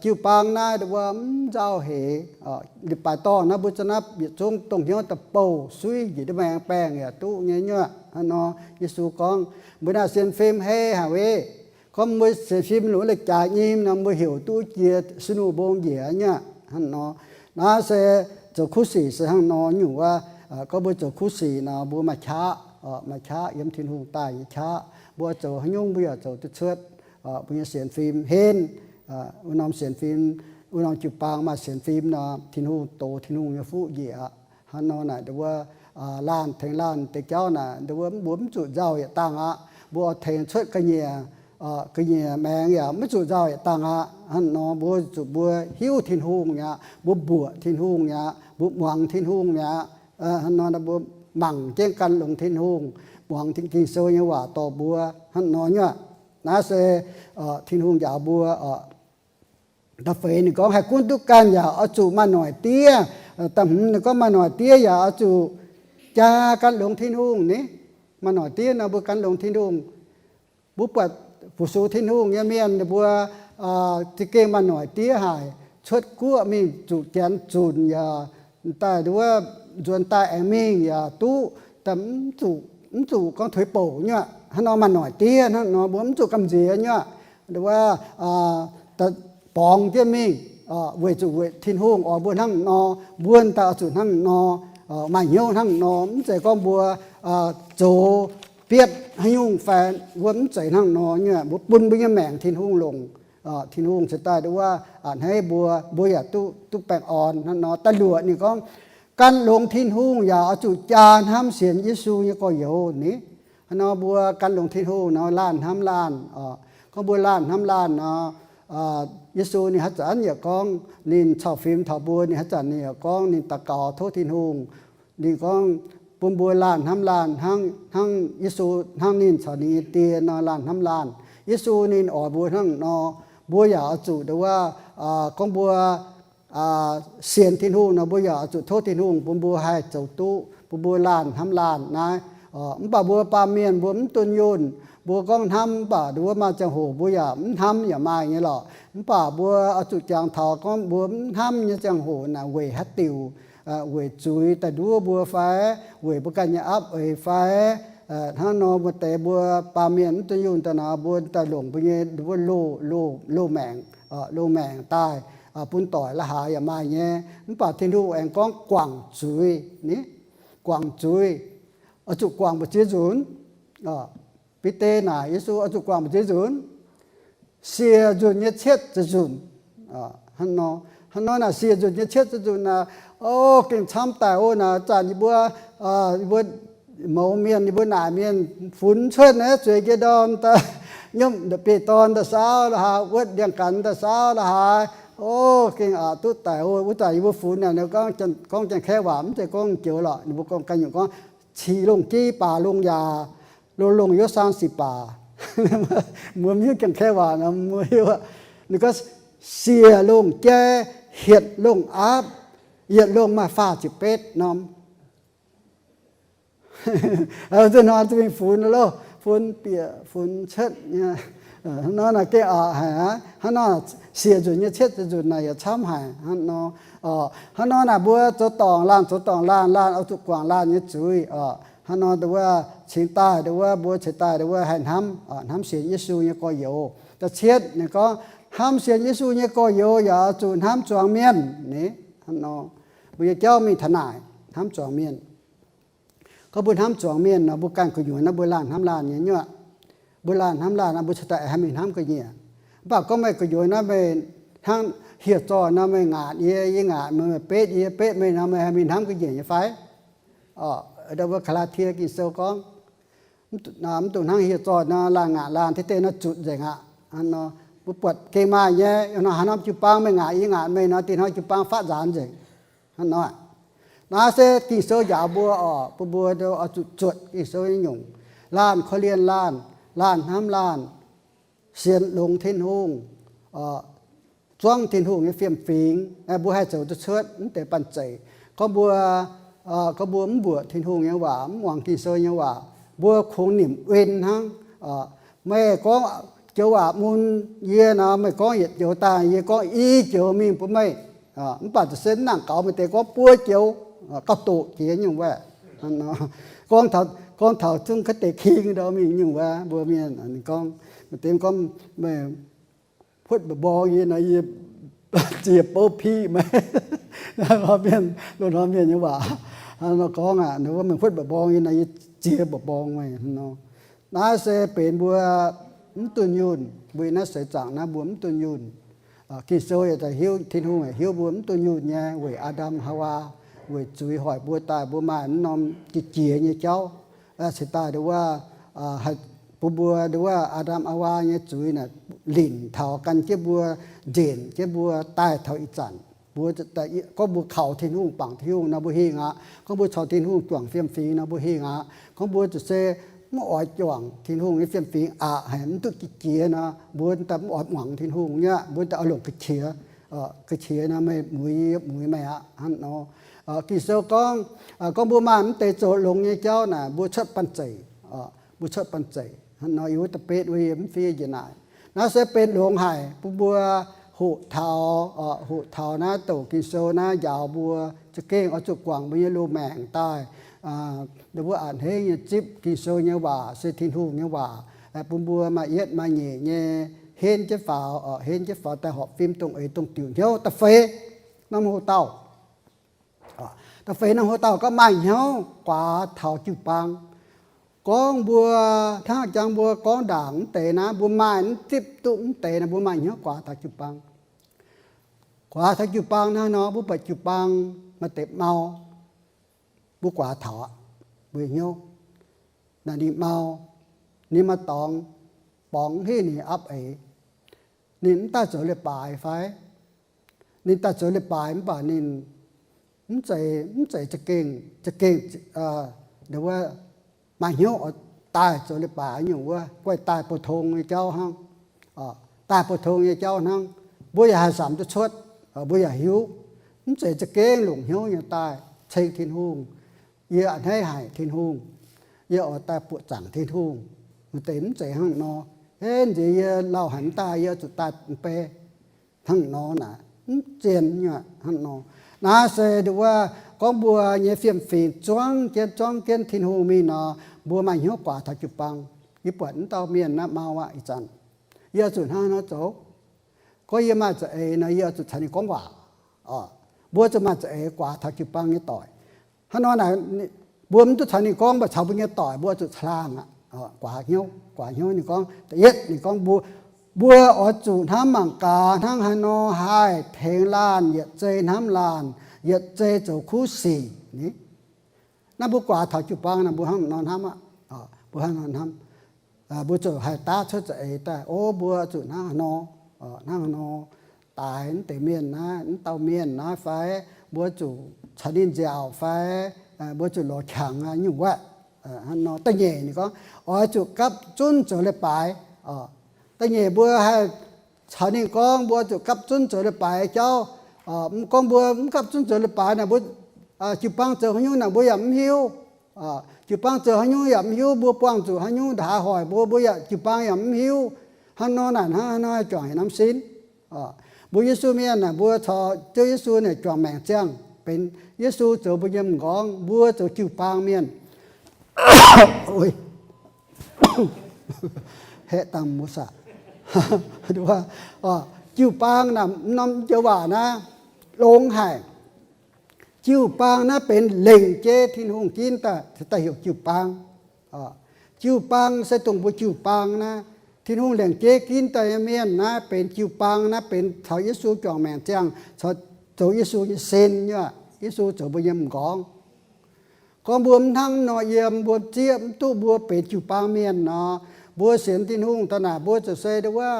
jiu-baang naaiv nduov wuov mv nzauh heix. Baaix dorngh naaiv mbuo za'naaiv yietc zungv dongh hnyouv daaih bouh suiv njiec ndiev maengx baengh yaac duqv nyei nyuoqc. Hnangv nor Yesu gorngv mbuo naaiv sienx fim hei haic weih. Gorngv mbuo sienx fim longc la'jaaix nyim nor, mbuo heuc duqv jiex sin nuh mbong njiec nyuoqc. Hnangv nor, naaiv se zoux kuv sic se hnangv nor nyungc wuov. Gorngv mbuo zoux kuv sic nor, mbuo maaih qaqv, maaih qaqv yiem Tin-Hungh daaih nyei qaqv. Mbuo zoux haaix nyungc mbuo yaac zoux duqv cuotv. Mbuo nyei sienx fim henv, wuov norm sienx fim, wuov norm jiu-baang maaih sienx fim nor, Tin-Hungh dox Tin-Hungh nyei fuqv njiec aqv. Hnangv nor naaic nduov wuov laanh tengx laanh deix jauv naaic nduov wuov mbuo mv zuqc nzauh yietc dangh aqv. Mbuo oix tengx cuotv ga'nyiec, ga'nyiec maengx yaac mv zuqc nzauh yietc dangh aqv. Hnangv nor mbuo zuqc mbuo hiuv Tin-Hungh mi'aqv, mbuo mbuoqc Tin-Hungh mi'aqv, mbuo muangx Tin-Hungh mi'aqv. Hnangv nor mbuo mangc jienv gan longx Tin-Hungh, muangx Ging-Sou nyei waac dorh mbuo. Hnangv nor nyuoqc. Naaiv se Tin-Hungh njaaux mbuo. Da'feix ninh gorngv haih gunv duqv ganh yaac oix zuqc maaih noic diev. Da'hmz ninh gorngv maaih noic diev yaac oix zuqc jaa gan longx Tin-Hungh ni. Maaih noic diev nor mbuo gan longx Tin-Hungh. Mbuo buatc fu-sux Tin-Hungh nyei mienh ninh mbuo za'gengh maaih noic diev haic. Cuotv guoqv mingh zuqc janx zunc yaac daaih nduov wuov nzuonx daaih aengx mingh yaac duqv, mv zuqc gorngv tuix bouc nyuoqc. Hnangv nor maaih noic diev hnangv nor mbuo mv zuqc gamh nziex nyuoqc. Nduov wuov borngz jienv mingh, weic zuqc weic Tin-Hungh oix mbuo hnangv nor, mbuo daaih oix zuqc hnangv nor, maaih hnyouv hnangv nor. Mv zeiz gorngv mbuo zoux bietv haaix nyungc fai, mbuo mv zeiz hnangv nor nyei. Mbuo bun mbuo nyei maengc Tin-Hungh longc. Tin-Hungh cingx daaih nduov a'hneiv mbuo, mbuo yaac duqv, duqv baengh orn hnangv nor. Da'luoqc ninh gorngv, gan longx Tin-Hungh yaac oix zuqc jaa hnamv sienx Yesu nyei gorx-youz ni. Hnangv nor mbuo gan longx Tin-Hungh nor, laanh hnamv laanh. Gorngv mbuo laanh hnamv laanh nor, Yesu ninh haaix zanc yaac gorngv ninh cau fim taux mbuo, ninh haaix zanc ninh yaac gorngv ninh daux gaux tov Tin-Hungh. Ninh gorngv bun mbuo laanh hnamv laanh hnangv, hnangv Yesu, hnangv ninh caux ninh nyei Die nor, laanh hnamv laanh. Yesu ninh oix mbuo hnangv nor, mbuo yaac oix zuqc nduov, gorngv mbuo sienx Tin-Hungh nor, mbuo yaac oix zuqc tov Tin-Hungh bun mbuo haih zoux duqv, bun mbuo laanh hnamv laanh naaiv. Mv baac mbuo baamh mienh mbuo mv dunh yunh. Mbuo gorngv hnamv, mv baac nduov maaih ziangh hoc mbuo yaac mv hnamv yaac maaih nyei lorqc. Mv baac mbuo oix zuqc jangx taux gorngv mbuo mv hnamv nyei ziangh hoc naaic weic haaix diuc, weic zuiz daaih nduov mbuo fai, weic mbuo ganh nyei aapv eix fai, hnangv nor mbuo deix mbuo baamh mienh mv dunh yunh daaih nor, mbuo daaih longc mbuo nyei nduov loz, loz, loz maengc, loz maengc daaih bun doic la'haaix yaac maaih nyei. Mv baac Tin-Hungh aengx gorngv guangc zuiz ni, guangc zuiz, oix zuqc guangc mbu'ziex nzunc. Bide naaic Yesu oix zuqc guangc mbu'ziex nzunc, siec nzunc nyei cietv ziepc nzunc. Hnangv nor, hnangv nor naaic siec nzunc nyei cietv ziepc nzunc naaic, o, gengh camv daic oc. Naaic zanc yie mbuo, yie mbuo mouz mienh, yie mbuo naaic mienh funx cuotv naaiv zueiz jiex ndorm daaih, nyiemv nda'bieiv dorn daaih saauv la'haaix, wuotv ndiangx-ganh daaih saauv la'haaix, o, gengh aqc duqv daic oc. Wuov zanc yie mbuo funx naaic, gorngv, gorngv Janx-Kaeqv waac mv zeiz gorngv joux lorqc. Ninh mbuo gorngv ganh nyungc gorngv, cih longh jeiv baac longh yaac, longh longh yiem saang sic baac. Mbuo mv hiuv Janx-Kaeqv waac nor, mbuo hiuv. Ninh gorngv, siec longh jai, hietc longh aapv, yietc longh maaih faah ziepc betv norm. Zuqc hnoi zuqc mingh funx loh, funx bieqc funx cuotv nyei. Hnangv nor naaic gengh aqc haic aqv. Hnangv nor siec nzunc nyei cietv nzunc naaic yaac camv haic hnangv nor. Hnangv nor naaic mbuo zoux dorngc laanh, zoux dorngc laanh, laanh oix zuqc guangc laanh nyei zuiz oc. Hnangv nor nduov cingx daaih nduov mbuo cingx daaih nduov haih hnamv, hnamv sienx Yesu nyei gorx-youz. Da'cietv ninh gorngv, hnamv sienx Yesu nyei gorx-youz yaac oix zuqc hnamv zuangx mienh ni. Hnangv nor mbuo nyei jauv mingh taux naaic, hnamv zuangx mienh. Gorngv mbuo hnamv zuangx mienh nor, mbuo ganh gu'nyuoz naaiv mbuo laanh hnamv laanh nyei nyuoqc. Mbuo laanh hnamv laanh nor, mbuo cingx daaih haih mingh hnamv ga'nyiec. Mv baac gorngv meih gu'nyuoz naaiv meih hnangv hieh zorh nor, meih ngaatc yie, yie ngaatc meih, meih betv yie, yie betv meih nor, meih haih mingh hnamv ga'nyiec nyei fai? Mbuo Gaa^laa^tie Ging-Sou gorngv, mv dungx hnangv hieh zorh nor, laanh ngaatc laanh, deix deix nor zutc nzengc aqv. Mbuo buatc gengh maaih nyei, nor haaix norm jiu-baang meih ngaatc yie ngaatc meih nor, dinh hnoi jiu-baang faatv nzaanx nzengc. Hnangv nor, naaiv se Ging-Sou njaaux mbuo oc, bun mbuo oix zuqc zuotc Ging-Sou nyei nyungc. Laanh korv-lienh laanh, laanh hnamv laanh, sienx longx Tin-Hungh, zuangv Tin-Hungh nyei fiem-fingx, mbuo haih zoux duqv cuotv mv deix banh zeic. Gorngv mbuo, gorngv mbuo mv mbuoqc Tin-Hungh nyei waac, mv muangx Ging-Sou nyei waac, mbuo kungx nimc wen hnangv. Meih gorngv joux waac mun yie nor, meih gorngv yietc joux daaih, yie gorngv i joux mingh bun meih. Mv baac ziouc se mv nangc gaux, maaih deix gorngv buo joux, gauh doqc jiex nyungc wuov. Gorngv taux, gorngv taux zungv kaav deix king ndau mingh nyungc wuov, mbuo mienh gorngv, maaih deix gorngv, meih huotv mba'mbong yie nor, yie ziex bouv piqv meih. Mienh, loz hnoi mienh nyei waac nor gorngv aqv, meih huotv mba'mbong yie nor, yie ziex mba'mbong meih nor. Naaiv se benx mbuo mv dunh yunh, mbuo naaiv seix zaangc naaiv mbuo mv dunh yunh. Ging-Sou yaac hiuv, Tin-Hungh yaac hiuv mbuo mv dunh yunh nyei weic Aa^ndam Haawaa, weic zuiz hoic mbuo daaih mbuo maaih mv norm jiex jiex nyei jauv. Cingx daaih nduov, bun mbuo nduov Aa^ndam Haawaa nyei zuiz naaic linc taux gan jienv mbuo, nzenc jienv mbuo daaih taux ih zanc. Mbuo gorngv mbuo kaux Tin-Hungh, bangc Tin-Hungh nor mbuo hingh aqv. Gorngv mbuo caux Tin-Hungh juangc fiem-fingx nor mbuo hingh aqv. Gorngv mbuo zuqc se mv oix juangc Tin-Hungh nyei fiem-fingx aqc haic, mv duqv jiex jiex nor, mbuo daaih mv oix muangx Tin-Hungh nyei, mbuo daaih oix longc ga'qiex. Ga'qiex nor meih muix yie, yie muix meih aqv. Hnangv nor, Ging-Sou gorngv, gorngv mbuo maaih mv deix zoux longx nyei jauv naaic, mbuo cuotv banh zeic. Mbuo cuotv banh zeic. Hnangv nor, yie wuov da'betv wuov yie mv fiev njiec naaic. Naaiv se benx longx haic bun mbuo hoqc taux, hoqc taux naaiv douc Ging-Sou naaiv njaaux mbuo za'gengh oix zuqc guangc mbuo nyei loz-maengc daaih, mbuo a'hneiv nyei zipv Ging-Sou nyei waac se Tin-Hungh nyei waac, bun mbuo maaih yietv maaih nyeic nyei henv jienv faaux, henv jienv faaux daaih horpc fim dongh eix dongh diuc hnyouv. Da'feix norm hoc-dauh, da'feix norm hoc-dauh gorngv maaih hnyouv guaax taux jiu-baang. Gorngv mbuo hnangv jangx mbuo gorngv ndaangc mv deix naaiv, mbuo maaih mv zipv duqv mv deix naaiv, mbuo maaih hnyouv guaax taux jiu-baang. Guaax taux jiu-baang naaiv nor, mbuo buatc jiu-baang maaih deix mau, mbuo guaax taux aqv, mbuo hnyouv naaic ninh mau, ninh maaih dorngx, borngz hingv ninh apv eix. Ninh mv daaih zoux leiz-baaix fai? Ninh daaih zoux leiz-baaix mv baac ninh mv zeiz, mv zeiz za'gengh, za'gengh, wuov, maaih hnyouv oix daaih zoux leiz-baaix nyungc wuov, guaih daaih pou-tong nyei jauv hnangv. Daaih pou-tong nyei jauv hnangv. Mbuo yaac haih samx duqv cuotv, mbuo yaac hiuv, mv zeiz za'gengh longc hnyouv nyei daaih ceng Tin-Hungh. Yie a'hneiv haic Tin-Hungh. Yie oix daaih buoqc zaangc Tin-Hungh. Maaih deix mv zeiz hnangv nor. Henv nziex yie lauh haic mv daaih, yie zuqc daaih mv bei. Hnangv nor naaic, mv zien nyei hnangv nor. Naaiv se nduov wuov gorngv mbuo nyei fiem-fingx zuangv jienv, zuangv jienv Tin-Hungh mingh nor, mbuo maaih hnyouv guaax taux jiu-baang. Yie buatc mv dauh mienh naaiv mau aqv ih zanc. Yie oix zuqc hnangv nor zoux. Gorngv yie maaih za'eix nor, yie oix zuqc caux ninh gorngv waac. Mbuo zuqc maaih za'eix guaax taux jiu-baang nyei doic. Hnangv nor naaic, mbuo mv duqv caux ninh gorngv, mv baac caux mbuo nyei doic mbuo zuqc caangh aqv. Guaax hnyouv, guaax hnyouv ninh gorngv, da'yietv ninh gorngv mbuo, mbuo oix zuqc hnamv mangc gaax hnangv haaix nor haih tengx laanh yietc zei hnamv laanh, yietc zei zoux kuv sic ni. Naaiv mbuo guaax taux jiu-baang naaic, mbuo hnangv nor hnamv aqv. Mbuo hnangv nor hnamv. Mbuo ziouc haih daav cuotv za'eix daaih, o, mbuo zuqc hnangv haaix nor, hnangv haaix nor daix mv deix mienh naaiv, mv dauh mienh naaiv fai, mbuo zuqc caux ninh nziaauc fai, mbuo zuqc lorz qangx nyungc wuov. Hnangv nor da'nyeic ninh gorngv, oix zuqc gapv zunv zoux leiz-baaix. Da'nyeic mbuo haih caux ninh gorngv mbuo zuqc gapv zunv zoux leiz-baaix jauv. Gorngv mbuo mv gapv zunv zoux leiz-baaix naaic, mbuo jiu-baang zoux haaix nyungc naaic mbuo yaac mv hiuv. Jiu-baang zoux haaix nyungc yaac mv hiuv, mbuo buangh zuqc haaix nyungc ndaaih haih hoic mbuo, mbuo yaac jiu-baang yaac mv hiuv. Hnangv nor naaic hnangv haaix nor juangc yietc norm sin. Mbuo Yesu mienh naaic, mbuo caux Ziouv Yesu naaic juangc maengc ziangh benx Yesu zoux mbuo nyei m'nqorngv, mbuo zoux jiu-baang mienh. Haeqv dangh mbuo saah? Jiu-baang naaic, norm joux waac naaiv longx haic. Jiu-baang naaiv benx lengc jeiv Tin-Hungh ginv daaih, daaih heuc jiu-baang. Jiu-baang se dongh mbuo jiu-baang naaiv, Tin-Hungh lengc jeiv ginv daaih nyei mienh naaiv benx jiu-baang naaiv, benx caux Yesu juangc maengc ziangh, caux zoux Yesu nyei sin nyei. Yesu zoux mbuo nyei m'nqorngv. Gorngv mbuo mv hnangv nor yiem, mbuo zieqv mv duqv mbuo benx jiu-baang mienh nor, mbuo sienx Tin-Hungh daaih naaic, mbuo ziouc se wuov,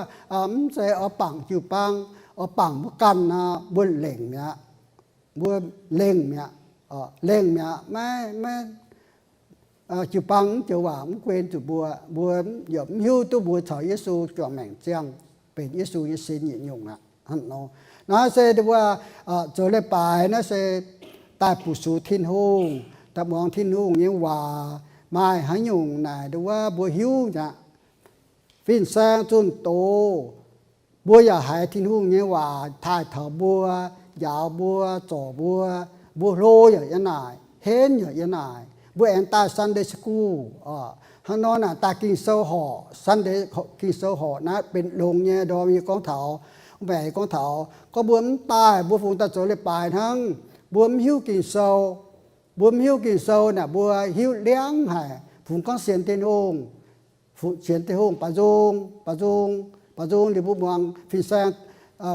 mv zeiz oix bangc jiu-baang, oix bangc mbuo ganh nor, mbuo lengc mi'aqv. Mbuo lengc mi'aqv, lengc mi'aqv, maiv, maiv, jiu-baang mv joux waac mv guen zuqc mbuo, mbuo yaac mv hiuv duqv mbuo caux Yesu juangc maengc ziangh, benx Yesu nyei sin yietc nyungc aqv. Hnangv nor, naaiv se mbuo zoux leiz-baaix naaiv se daaih fu-sux Tin-Hungh, daaih muangx Tin-Hungh nyei waac, maaih haaix nyungc naaic nduov wuov mbuo hiuv mi'aqv. Fin-saeng zunh doz, mbuo yaac haiz Tin-Hungh nyei waac taaih taux mbuo, njaaux mbuo, zorc mbuo, mbuo hlo yaac yiem naaic, henv yaac yiem naaic. Mbuo aengx daaih Sunday school, hnangv nor naaic daaih Ging-Sou horqc, Sunday Ging-Sou horqc naaiv benx longx nyei ndorm nyei gorngv taux, mv baac gorngv taux gorngv mbuo mv daaih, mbuo fungc daaih zoux leiz-baaix hnangv, mbuo mv hiuv Ging-Sou. Mbuo mv hiuv Ging-Sou naaic mbuo hiuv liangv haic. Fungc gorngv sienx Tin-Hungh, fungc sienx Tin-Hungh, ba'nzung, ba'nzung, ba'nzung liuz mbuo muangx fin-saeng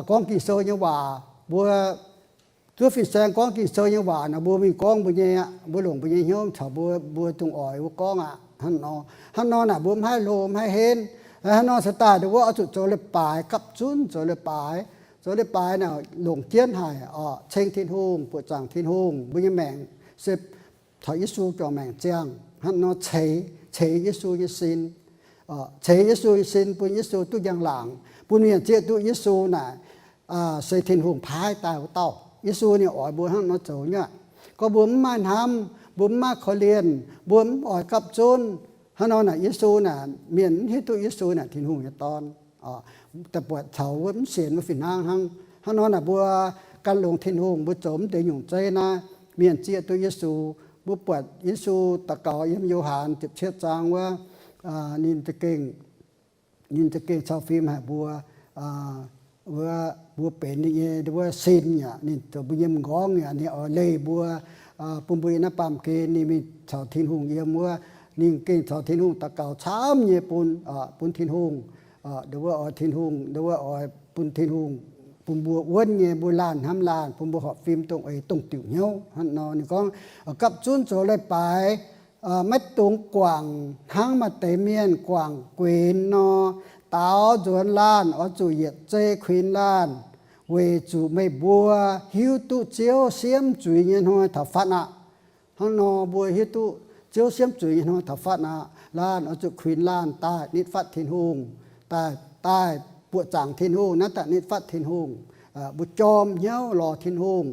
gorngv Ging-Sou nyei waac. Mbuo zuov fin-saeng gorngv Ging-Sou nyei waac naaic, mbuo mingh gorngv mbuo nyei aqv. Mbuo longc mbuo nyei hnyouv caux mbuo, mbuo dongh oix mbuo gorngv aqv. Hnangv nor, hnangv nor naaic mbuo mv haih hlo mv haih henv. Hnangv nor se daaih nduov wuov oix zuqc zoux leiz-baaix, gapv zunv zoux leiz-baaix. Zoux leiz-baaix naaic longc jienv haic oc, ceng Tin-Hungh, buoqc zaangc Tin-Hungh, mbuo nyei maengc se caux Yesu juangc maengc ziangh. Hnangv nor ceix, ceix Yesu nyei sin, ceix Yesu nyei sin bun Yesu duqv njang-laangc, bun mienh zieqv duqv Yesu naaic se Tin-Hungh paaiv daaih wuov dauh. Yesu ninh oix mbuo hnangv nor zoux nyei aqv. Gorngv mbuo mv maaih hnamv, mbuo mv maaih korv-lienh, mbuo mv oix gapv zunv, hnangv nor naaic Yesu naaic mienh mv hiuv duqv Yesu naaic Tin-Hungh nyei Dorn. Daaih buatc caux wuov mv sienx wuov fih hnangv hnangv. Hnangv nor naaic mbuo gan longx Tin-Hungh, mbuo zoux mv deix nyungc zeiv naaiv, mienh zieqv duqv Yesu. Mbuo buatc Yesu daux gaux yiem Yo^han ziepc cietv zaang wuov, ninh za'gengh ninh za'gengh cau fim haic mbuo, wuov, mbuo benx ninh nyei wuov sin yaac ninh zoux mbuo nyei m'nqorngv yaac ninh oix leih mbuo, bun mbuo yiem naaiv baamh gen ninh mingh caux Tin-Hungh yiem wuov, ninh gengh caux Tin-Hungh daux gaux camv nyei bun, bun Tin-Hungh, wuov oix Tin-Hungh, wuov oix bun Tin-Hungh, bun mbuo wuonv nyei, mbuo laanh hnamv laanh, bun mbuo horpc fim dongh eix dongh diuc hnyouv. Hnangv nor ninh gorngv, gapv zunv zoux leiz-baaix maiv dungx guangc hnangv maaih deix mienh guangc guenx nor, daaux nzuonx laanh oix zuqc yietc zei kuinx laanh, weic zuqc meih mbuo hiuv duqv Ziouv siemv zuiz nyei hnoi taux fatv aqv. Hnangv nor mbuo hiuv duqv Ziouv siemv zuiz nyei hnoi taux fatv aqv. Laanh oix zuqc kuinx laanh daaih nitv fatv Tin-Hungh, daaih, daaih buoqc zaangc Tin-Hungh, naaiv daaih nitv fatv Tin-Hungh. Mbuo jorm hnyouv lorz Tin-Hungh.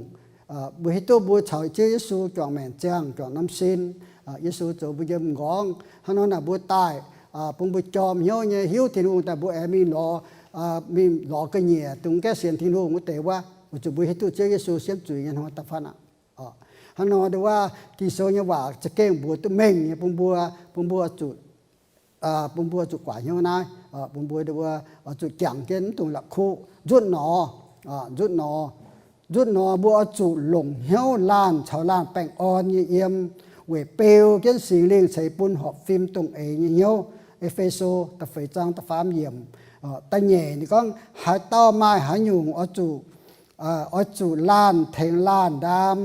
Mbuo hiuv duqv mbuo caux Ziouv Yesu juangc maengc ziangh, juangc norm sin. Yesu zoux mbuo nyei m'nqorngv. Hnangv nor naaic mbuo daaih, bun mbuo jorm hnyouv nyei hiuv Tin-Hungh daaih mbuo aengx mingh lorz, mingh lorz ga'nyiec dongh gaengh sienx Tin-Hungh wuov deix wuov, weic zuqc mbuo hiuv duqv Ziouv Yesu siemv zuiz nyei hnoi daaih fatv aqv. Hnangv nor wuov, Ging-Sou nyei waac za'gengh mbuox duqv mengh nyei bun mbuo, bun mbuo zuqc, bun mbuo zuqc guaax hnyouv naaiv, bun mbuo, wuov, zuqc jangx jienv mv dungx la'kuqv. Nzutv nor, nzutv nor, nzutv nor mbuo oix zuqc longc hnyouv laanh caux laanh baengh orn nyei yiem, weic beu jienv Singx Lingh ceix bun horpc fim dongh eix nyei hnyouv. E^fe^so da'feix zaang da'faam yiemc, da'nyeic ninh gorngv, haaix dauh maaih haaix nyungc oix zuqc, oix zuqc laanh tengx laanh ndaam,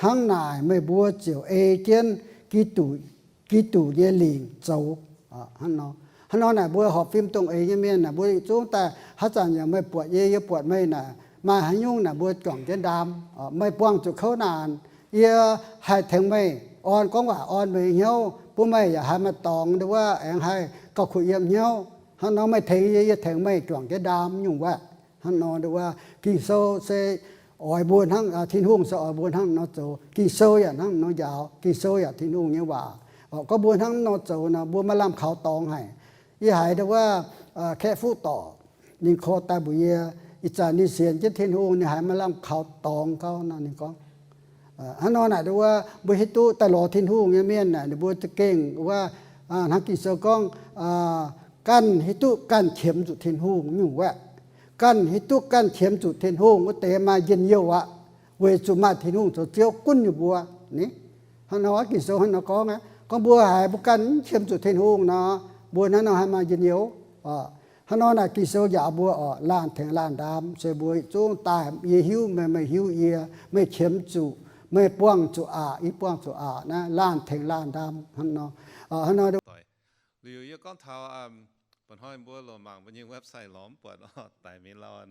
hnangv naaic meih mbuo ziouc ei jienv Giduc, Giduc nyei lingc zoux. Hnangv nor naaic mbuo horpc fim dongh eix nyei mienh naaic mbuo yietc zungv daaih haaix zanc yaac meih buatc yie, yie buatc meih naaic, maaih haaix nyungc naaic mbuo juangc jienv ndaam. Meih buangh zuqc kouv naanc, yie haih tengx meih orn, gorngv waac orn meih nyei hnyouv, bun meih yaac haih maaih dorngx, wuov, aengx haih gauh kuh yiem hnyouv. Hnangv nor meih tengx yie, yie tengx meih juangc jienv ndaam nyungc wuov. Hnangv nor wuov, Ging-Sou se oix mbuo hnangv, Tin-Hungh se oix mbuo hnangv nor zoux. Ging-Sou yaac hnangv nor njaaux. Ging-Sou yaac Tin-Hungh nyei waac. Gorngv mbuo hnangv nor zoux nor, mbuo maaih lamh kaux dorngx haic. Yie haiz wuov, kaeqv fuqv dorc, ninh korv daaih mbuox yie, ih zanc ninh sienx jienv Tin-Hungh, ninh haiz maaih lamh kaux dorngx gauh nor. Ninh gorngv, hnangv nor naaic wuov, mbuo hiuv duqv daaih lorz Tin-Hungh nyei mienh naaic, ninh mbuo za'gengh wuov, hnangv Ging-Sou gorngv, ganh hiuv duqv ganh qiemx zuqc Tin-Hungh nyungc wuov. Ganh hiuv duqv ganh qiemx zuqc Tin-Hungh wuov deix maaih njien-youh aqv, weic zuqc maaih Tin-Hungh zoux Ziouv gunv ninh mbuo. Ni, hnangv nor Ging-Sou hnangv nor gorngv aqv. Gorngv mbuo haiz mbuo ganh mv qiemx zuqc Tin-Hungh nor, mbuo hnangv nor haih maaih njien-youh. Hnangv nor naaic Ging-Sou njaaux mbuo oc, laanh tengx laanh ndaam, se mbuo yietc zungv daaih, yie hiuv meih, meih hiuv yie, meih qiemx zuqc, meih buangh zuqc aqc, yie buangh zuqc aqc naaiv, laanh tengx laanh ndaam hnangv nor. Hnangv nor, liuz yie gorngv taux, mba'hnoi mbuo longc mangc mbuo nyei website lorz mv buatc oc, daic mingh lauh.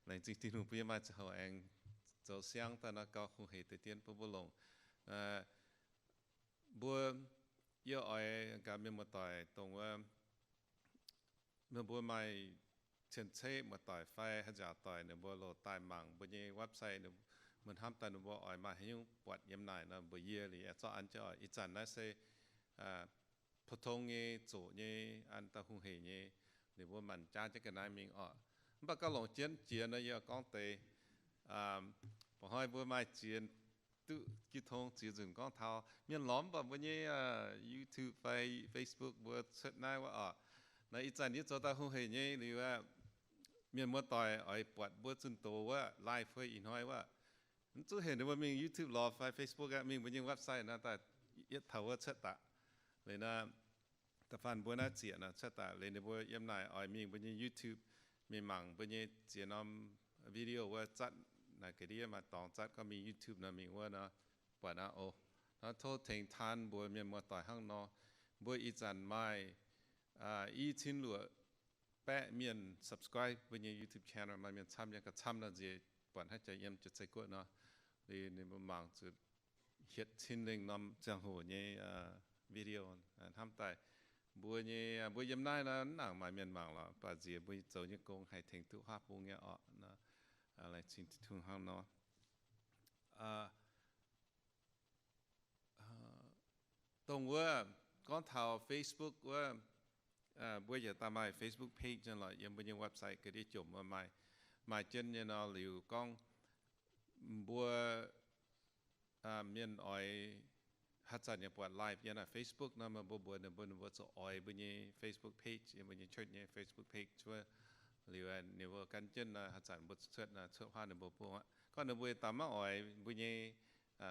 Laengz zingh Tin-Hungh bun yie maaih ziangh hoc aengx zoux siang daaih nor gauh hungh hec deix dien bun mbuo longc. Mbuo, yie oix gaax mienh muoz-doic dongh wuov, meih mbuo maaih cien-ceqv muoz-doic fai haaix nziaauc doic, ninh mbuo loz-daaih mangc mbuo nyei website, meih hnamv daaih ninh mbuo oix maaih haaix nyungc buatc yiem naaic nor, mbuox yie liuz aengx zorqv an jienv oc. Ih zanc naaiv se 普通 nyei, zoqc nyei, an daaih hungh hec nyei, ninh mbuo manc jaav jienv ga'naaiv mingh oc. Mv baac gauh longc jienv jiex nor, yie gorngv deix, mba'hnoi mbuo maaih ziex duqv jiu tong ziex nzunc gorngv taux mienh lorz mv baac mbuo nyei YouTube fai Facebook mbuo cuotv naaiv wuov oc. Naaiv ih zanc yie zoux daaih hungh hec nyei liuz, mienh muoz-doic oix buatc mbuo zunh doz wuov live fai ih hnoi wuov, mv zuqc heuc ninh mbuo mingh YouTube lorz fai Facebook aqv, mingh mbuo nyei website nor daaih yietv taux wuov cuotv daaih. Liuz nor, da'faanh mbuo naaiv zieqc nor cuotv daaih. Liuz ninh mbuo yiem naaic oix mingh mbuo nyei YouTube, mingh mangc mbuo nyei ziex norm video wuov zatv naaic, ga'ndiev maaih dorngx zatv gorngv mingh YouTube nor mingh wuov nor, buatc nor oc. Nor tov tengx taan mbuox mienh muoz-doic hnangv nor. Mbuo ih zanc maaih i cin luoqc baeqv mienh subscribe mbuo nyei YouTube channel, maaih mienh camv nyei, gauh camv nor nziex buatc haaix jaax yiem jiez zei guoqv nor. Liuz ninh mbuo mangc zuqc hietc cin lengh norm ziangh hoc nyei video hnamv daaih. Mbuo nyei, mbuo yiem naaiv nor mv nangc maaih mienh mangc lorqc, mv baac nziex mbuo zoux nyei gong haih tengx duqv huaav bung nyei oc. Laengz zingh Tin-Hungh hnangv nor. Dongh wuov gorngv taux Facebook wuov, mbuo yaac daaih maaih Facebook page nyei lorqc, yiem mbuo nyei website ga'ndiev jomc wuov maaih, maaih jienv nyei nor. Liuz gorngv mbuo mienh oix haaix zanc yaac buatc live yiem naaiv Facebook nor, meih mbuo mbuox ninh mbuo, ninh mbuo zuqc oix mbuo nyei Facebook page, yiem mbuo nyei church nyei Facebook page cuotv. Liuz ninh mbuo gan jienv nor, haaix zanc mbuo cuotv nor, cuotv huaav ninh mbuo bung aqv. Gorngv ninh mbuo daaih maiv oix mbuo nyei,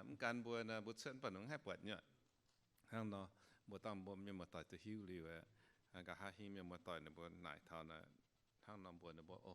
mv gan mbuo nor, mbuo cuotv mv baac ninh mv haih buatc nyei. Hnangv nor, mbuo dangh mbuo mienh muoz-doic duqv hiuv liuz, nqa'haav hingv mienh muoz-doic ninh mbuo naaic taux nor, hnangv nor mbuox ninh mbuo, o,